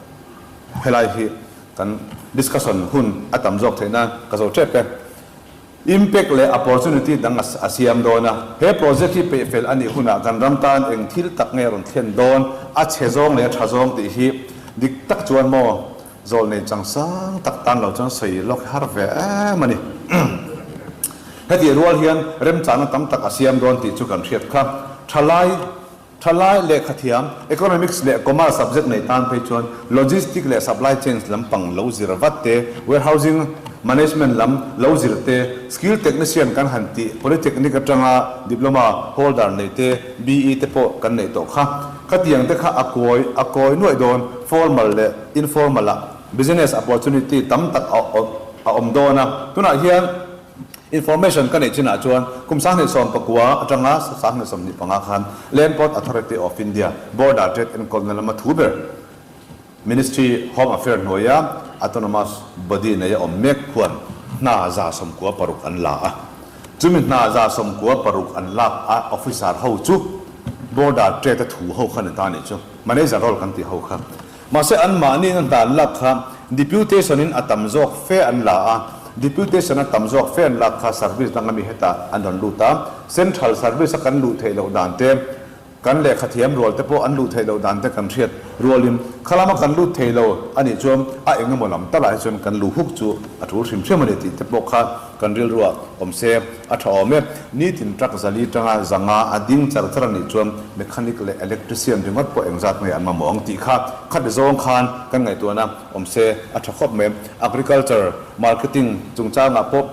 Helai hi kan discussion hun a tam zawk theih nan ka zo tep e. Impact leh opportunity dang a siam dawn a, he project hi peih fel a nih hunah kan ram tan eng thil tak nge a rawn thlen dawn, a chhe zawng leh a tha zawng tih hi dik tak chuan maw zawl nei chang sang tak tan lo chuan sawi lawk har ve em a ni. Hetih rual hian remchangna tam tak a siam dawn tih chu kan hriat kha. Thalai. Thalai lehkhathiam, Economics leh Commerce subject nei tan phei chuan Logistics leh Supply Chains lampang lo zir vat te, Warehousing Management lam lo zir te, Skill Technician kan han tih Polytechnic atanga Diploma holder nei te, BE te pawh kan neih tawh kha. Khatiang te kha a kawi a kawi nuaih dawn, formal leh informal ah business opportunity tam tak a awm dawn a. Tunah hian. Information ka neih chinah chuan kum 2019 atanga 2025 khan Land Port Authority of India Border Trade enkawlna lama thu ber Ministry Home Affair hnuaia Autonomous Body neia awm mek khuan hna 96 an la a. Chumi hna 96 an lak a officer ho chu Border Trade a thu ho kha ni ta nih chu Manager role kan tih ho kha. Mahse anmahniin a hna an lak kha Deputation in a tam zawk fe an la a, Deputation a tam zawk fe an lak kha service dang ami hetah an rawn lut a, Central service a kan luh theih loh dan te, kan lehkha thiam rual te pawh an luh theih loh dan te kan hriat rualin khalama kan lut thei lo a nih chuan a eng emaw lam talah hi chuan kan luh huk chu a tul hrim hrim a ni tih te pawh kha kan rilruah awm se a tha awm e. Nitin truck zali tanga zanga a ding char char a nih chuan mechanic leh electrician ringawt pawh engzat nge an mamawh ang tih kha khat zawng khan kan ngaihtuahna awm se a tha khawp mai. Agriculture marketing chungchangah pawh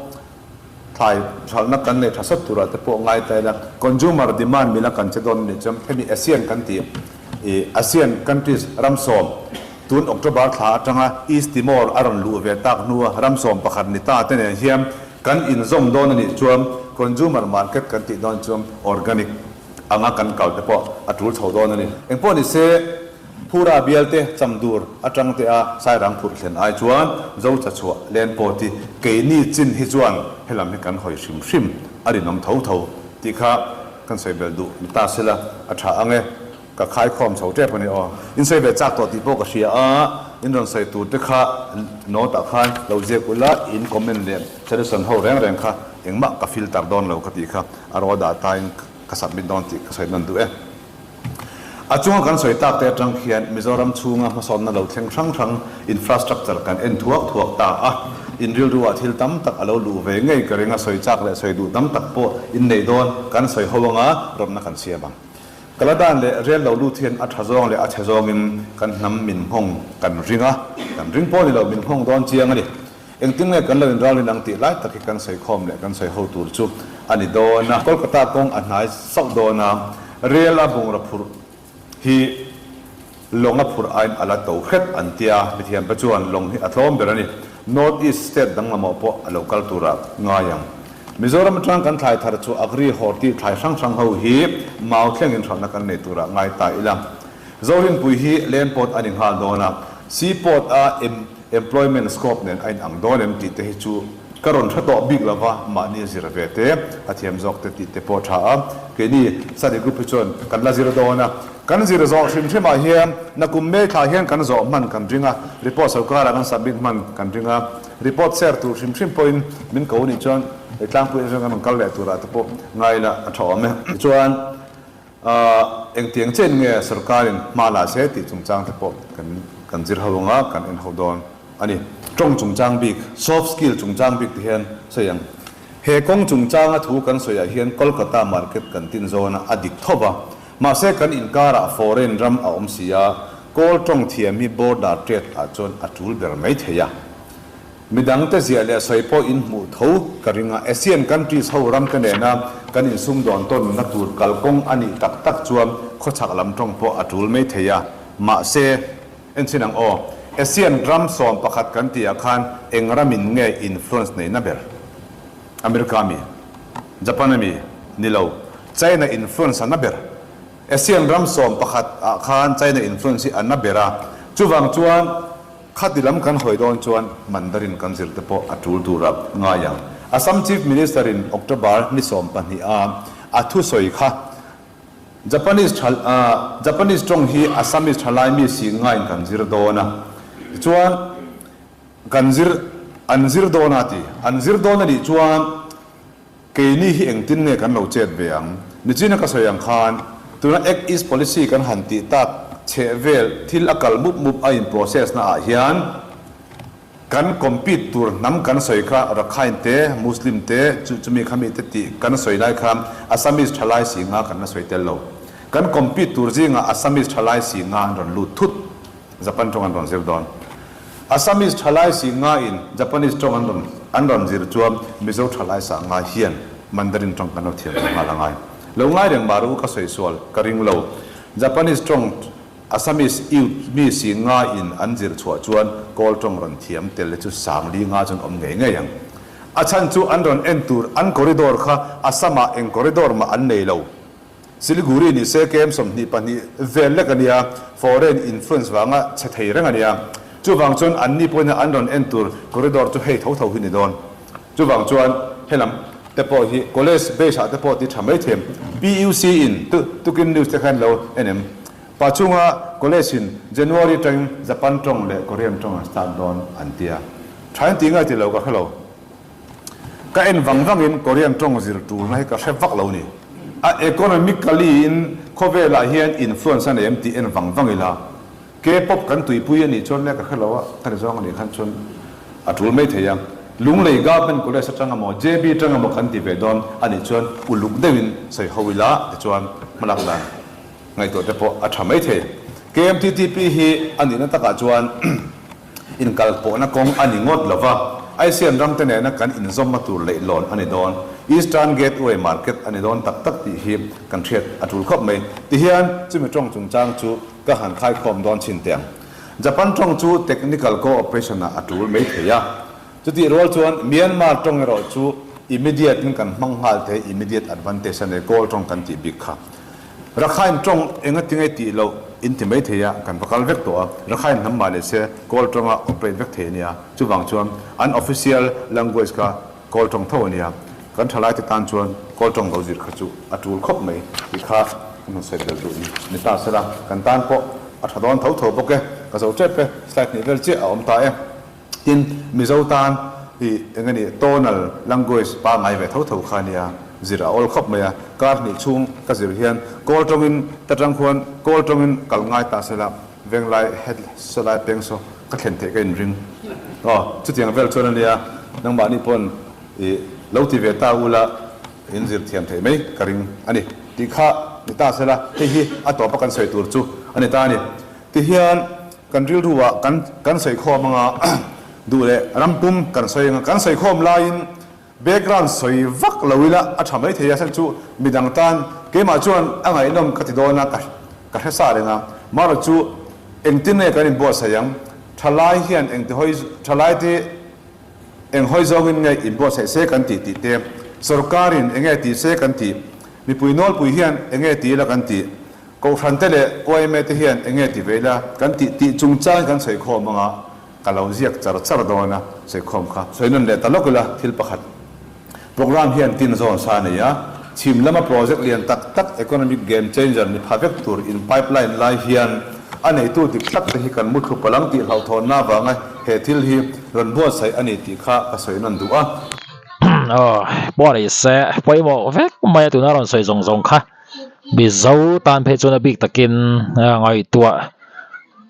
thlai hralhna kan nei tha sawt turah te pawh ngai ta ila consumer demand mila kan che dawn a nih chuan hemi ASEAN kan tih ih ASEAN countries ram sawm tun October thla atanga East Timor a rawn luh ve tak hnua ram sawm pakhat ni ta te nen hian Kan inzawm dawn a nih chuan consumer market kan tih dawn chuan organic anga kan kal te pawh a tul chho dawn a ni. Engpawh ni se, Phura bial te Chamdur atang te a Sairang phurh thlen ai chuan Zocha chhuah len pawh ti keini chin hi chuan helam hi kan hawi hrim hrim a rinawm tho tho tih kha kan sawi belh duh ni ta sela a tha ang e. Ka khaikhawm chho tep a ni aw. In sawi ve chak tawh tih pawh ka hria a, in rawn sawi tur te kha note ah khan lo ziak ula, in comment leh suggestion ho reng reng kha engmah ka filter dawn lo ka tih kha a raw dah tain ka submit dawn tih ka sawi nawn duh e. A chunga kan sawi tak te atang khian Mizoram chhunga hmasawnna lo thleng hrang hrang infrastructure kan en thuak thuak ta a, in rilru ah thil tam tak a lo luh ve ngei ka ring a, sawi chak leh sawi duh tam tak pawh in nei dawn kan sawi ho anga rawtna kan siam ang. Kaladan leh rel lo lut hian a tha zawng leh a chhe zawngin kan hnam min nghawng kan ring a, kan ring pawh ni lo, min nghawng dawn chiang a ni. Engtin nge kan lo inralrin ang tih lai tak hi kan sawi khawm leh kan sawi ho tur chu a ni dawn a. Kolkata kawng a hnai sauh dawn a, rel a bungraw phurh hi Lawng a phurh aiin a la to hret an tia, mithiamte chuan lawng hi a tlawm ber a ni. North East state dang lamah pawh a lo kal turah ngai ang. Mizoram atang kan thlai thar chu Agri Horti thlai hrang hrang ho hi mau thlengin hralhna kan nei turah ngai ta ila. Zorinpui hi Land Port a ni nghal dawn a, Sea Port a Employment scope nen a inang dawn em tih te hi chu ka rawn hre tawh bik lova, mahni zir ve te, a thiam zawk te tih te pawh tha a, keini study group hi chuan kan la zir dawn a. Kan zir zawh hrim hrim ah hian nakum May thla hian kan zawh hman kan ring a, report sorkar ah kan submit hman kan ring a, report share tur hrim hrim pawhin min ko nih chuan hei tlangpui atang kan rawn kal leh turah te pawh ngai la a tha awm e. Tichuan engtiang chen nge sorkarin hma la se tih chungchang te pawh kan kan zir ho anga kan en ho dawn a ni. Tawng chungchang bik, soft skill chungchang bik te hian sawi ang. He kawng chungchanga thu kan sawiah hian Kolkata market kan tin zawna a dik tho va, Mahse kan inkarah foreign ram a awm si a, Kawl tawng thiam hi border trade ah chuan a tul ber mai thei a. Midang te ziah leh sawi pawh in hmuh tho ka ring a, Asian countries ho ram te nena kan insumdawn tawnna tur kalkawng a nih tak tak chuan khawchhak lam tawng pawh a tul mai thei a. Mahse, enchhin ang aw, Asian ram 11 kan tih ah khan eng ramin nge influence neihna ber? America mi, Japan ami ni lo, China influence a na ber. ASEAN ram 11 ah khan China influence hi a na ber a, chuvang chuan. Khati lam kan hawi dawn chuan Mandarin kan zir te pawh a tul tur a ngai ang. Assam Chief Minister in October ni 12 a a thusawi kha Japanese tha Japanese tawng hi Assamese thalai mi si ngaiin kan zir dawn a, tichuan kan zir an zir dawn a ti. An zir dawn a nih chuan keini hi engtin nge kan lo chet ve ang? Nichina ka sawi ang khan tuna Act East Policy kan han tih tak chheh vel thil a kal mup mup a in process na ah hian, Kan compete tur hnam kan sawi kha Rakhine te, Muslim te, chu chumi khami te tih kan sawi lai kha Assamese thalai si nga kan la sawi tel lo. Kan compete tur zingah Assamese thalai si nga an rawn lut thut. Japan tawng an rawn zir dawn. Assamese thalai si nga in Japanese tawng an rawn an rawn zir chuan Mizo thalai sa nga hian Mandarin tawng kan lo thiam ve nghal angai. Lo ngai reng mah ru ka sawi sual ka ring lo. Japanese tawng Assamese youth mi si nga in an zir chhuah chuan Kawl tawng rawn thiam tel hi chu sang li nga chuan awm ngei ngei ang. A chhan chu an rawn en tur an corridor kha Assam ah eng corridor mah an nei lo. Siliguri ni se KM 22 vel lek a nia, foreign influence vanga chhe thei reng a nia. Chuvang chuan an ni pawhin an rawn en tur corridor chu hei tho tho hi ni dawn. Chuvang chuan helam te pawh hi college base ah te pawh ti tha mai them. PUC in tukin news te khan lo en em? Pa chunga college in January tangin Japan tawng leh Korean tawng an start dawn an tia. Tha in ti ngai ti lo ka hre lo. Ka en vang vang in Korean tawng zir tulna hi ka hre vak lo ni. A economically in khawvel ah hian influence a nei em tih en vang vang ila. K-pop kan tuipui a nih chuan le ka hre lo a, ka ni zawng a nih khan chuan a tul mai thei a. Lunglei Government College atang emaw JB atang emaw kan ti ve dawn a nih chuan uluk deuhin sawi ho ila tichuan hmalak dan ngaihtuah te pawh a tha mai thei. KMTTP hi a nihna takah chuan Inkalpawhna kawng a ni ngawt lo va, ASEAN ramte nena kan inzawmna tur leihlawn a ni dawn. Eastern Gateway Market a ni dawn tak tak tih hi kan hriat a tul khawp mai. Tihian chumi tawng chungchang chu ka han khaikhawm dawn chhin teh ang. Japan tawng chu technical cooperation ah a tul mai thei a. Chutih rual chuan Myanmar tawng erawh chu immediate in kan hmang nghal thei, immediate advantage a nei, Kawl tawng kan tih bik kha. Rakhine tawng enga tinge tih loh in ti mai thei a, kan va kal vek tawh a, Rakhine hnam mah leh se Kawl tawnga operate vek thei a nia, chuvang chuan an official language kha Kawl tawng tho a nia, kan thalai te tan chuan Kawl tawng lo zir kha chu a tul khawp mai tih kha kan han sawi belh duh ni ni ta sela, kan tan pawh a tha dawn tho tho bawk e, ka zo tep e, slide hnih vel chiah a awm ta e. Tin, Mizo tan hi eng a nih, tonal language pangngai ve tho tho kha a nia, zir a awl khawp mai a. Kar hnih chhung ka zir hian Kawl tawngin ta tang khuan Kawl tawngin kal ngai ta sela, Venglai head sawlai peng saw ka thlen theih ka inring. Aw, chutiang vel chuan a nia, nangmahni pawn i lo ti ve ta ula in zir thiam theih mai ka ring a ni tih kha ni ta sela, hei hi a tawpa kan sawi tur chu a ni ta a ni. Tihian Kan rilru ah kan kan sawikhawm anga duh leh ram pum kan sawi anga kan sawikhawm laiin background sawi vak lo ila a tha mai thei a chhan chu midang tan keimah chuan a ngaihnawm ka ti dawn a ka ka hre sa reng a marawh chu engtin nge kan inbuatsaih ang thalai hian engti hawi thalai te eng hawi zawngin nge inbuatsaih se kan tih tih te sorkarin enge ti se kan tih mipui nawlpui hian enge ti ila kan tih Kohhran te leh yma te hian enge ti ve ila kan tih tih chungchang kan sawi khawm anga ka lo ziak char char dawn a, sawi khawm kha sawi nawn leh ta lawk ila thil pakhat program hian tin zawn sa a nei a, chhim lama project lian tak tak economic game changer ni pha vek tur in pipeline lai hian a neitu dik tak te hi kan muthlu palang tih hlauhthawnna avanga he thil hi rawn buatsaih a ni tih kha ka sawi nawn duh a. Aw, pawh ni se pawimawh vek mai a tuna rawn sawi zawng zawng kha. Mizo tan phei chuan a bik takin ngaihtuah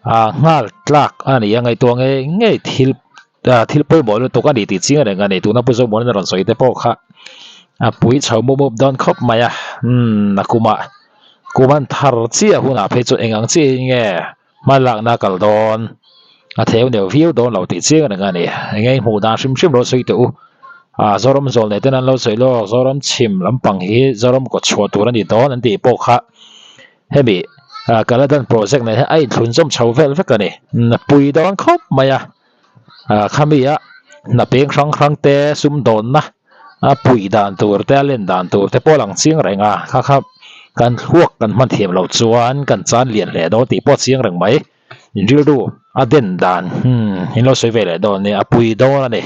ah nghal tlak a ni a ngaihtuah ngei ngei thil ah thil pawimawh lutuk a ni tih chiang reng a ni tuna Pu Zomuana rawn sawi te pawh kha a pui chho mup mup dawn khawp mai a umm a kumah kum an thar chiah hunah phei chuan eng ang chiahin nge Hma lakna kal dawn a theu neuh viau dawn lo tih chiang reng a ni. Enge i hmuh dan hrim hrim lo sawi teh u. Ah Zoram zawl nei ten an lo sawi lawk Zoram chhim lampang hi Zoram kawt chhuah tur a ni dawn an tih pawh kha hemi ah Kaladan project nen hian a inthlun zawm chho vel vek a ni. A pui dawn khawp mai a. Ah khami a hna peng hrang hrang te sumdawnna a puih dan tur te a len dan tur te pawh a lang chiang reng a kha kha kan thluak kan hman thiam loh chuan kan chan lian hle dawn tih pawh a chiang reng mai in rilru. A den dan, hmm, in lo sawi ve leh dawn nia, a pui dawn a ni.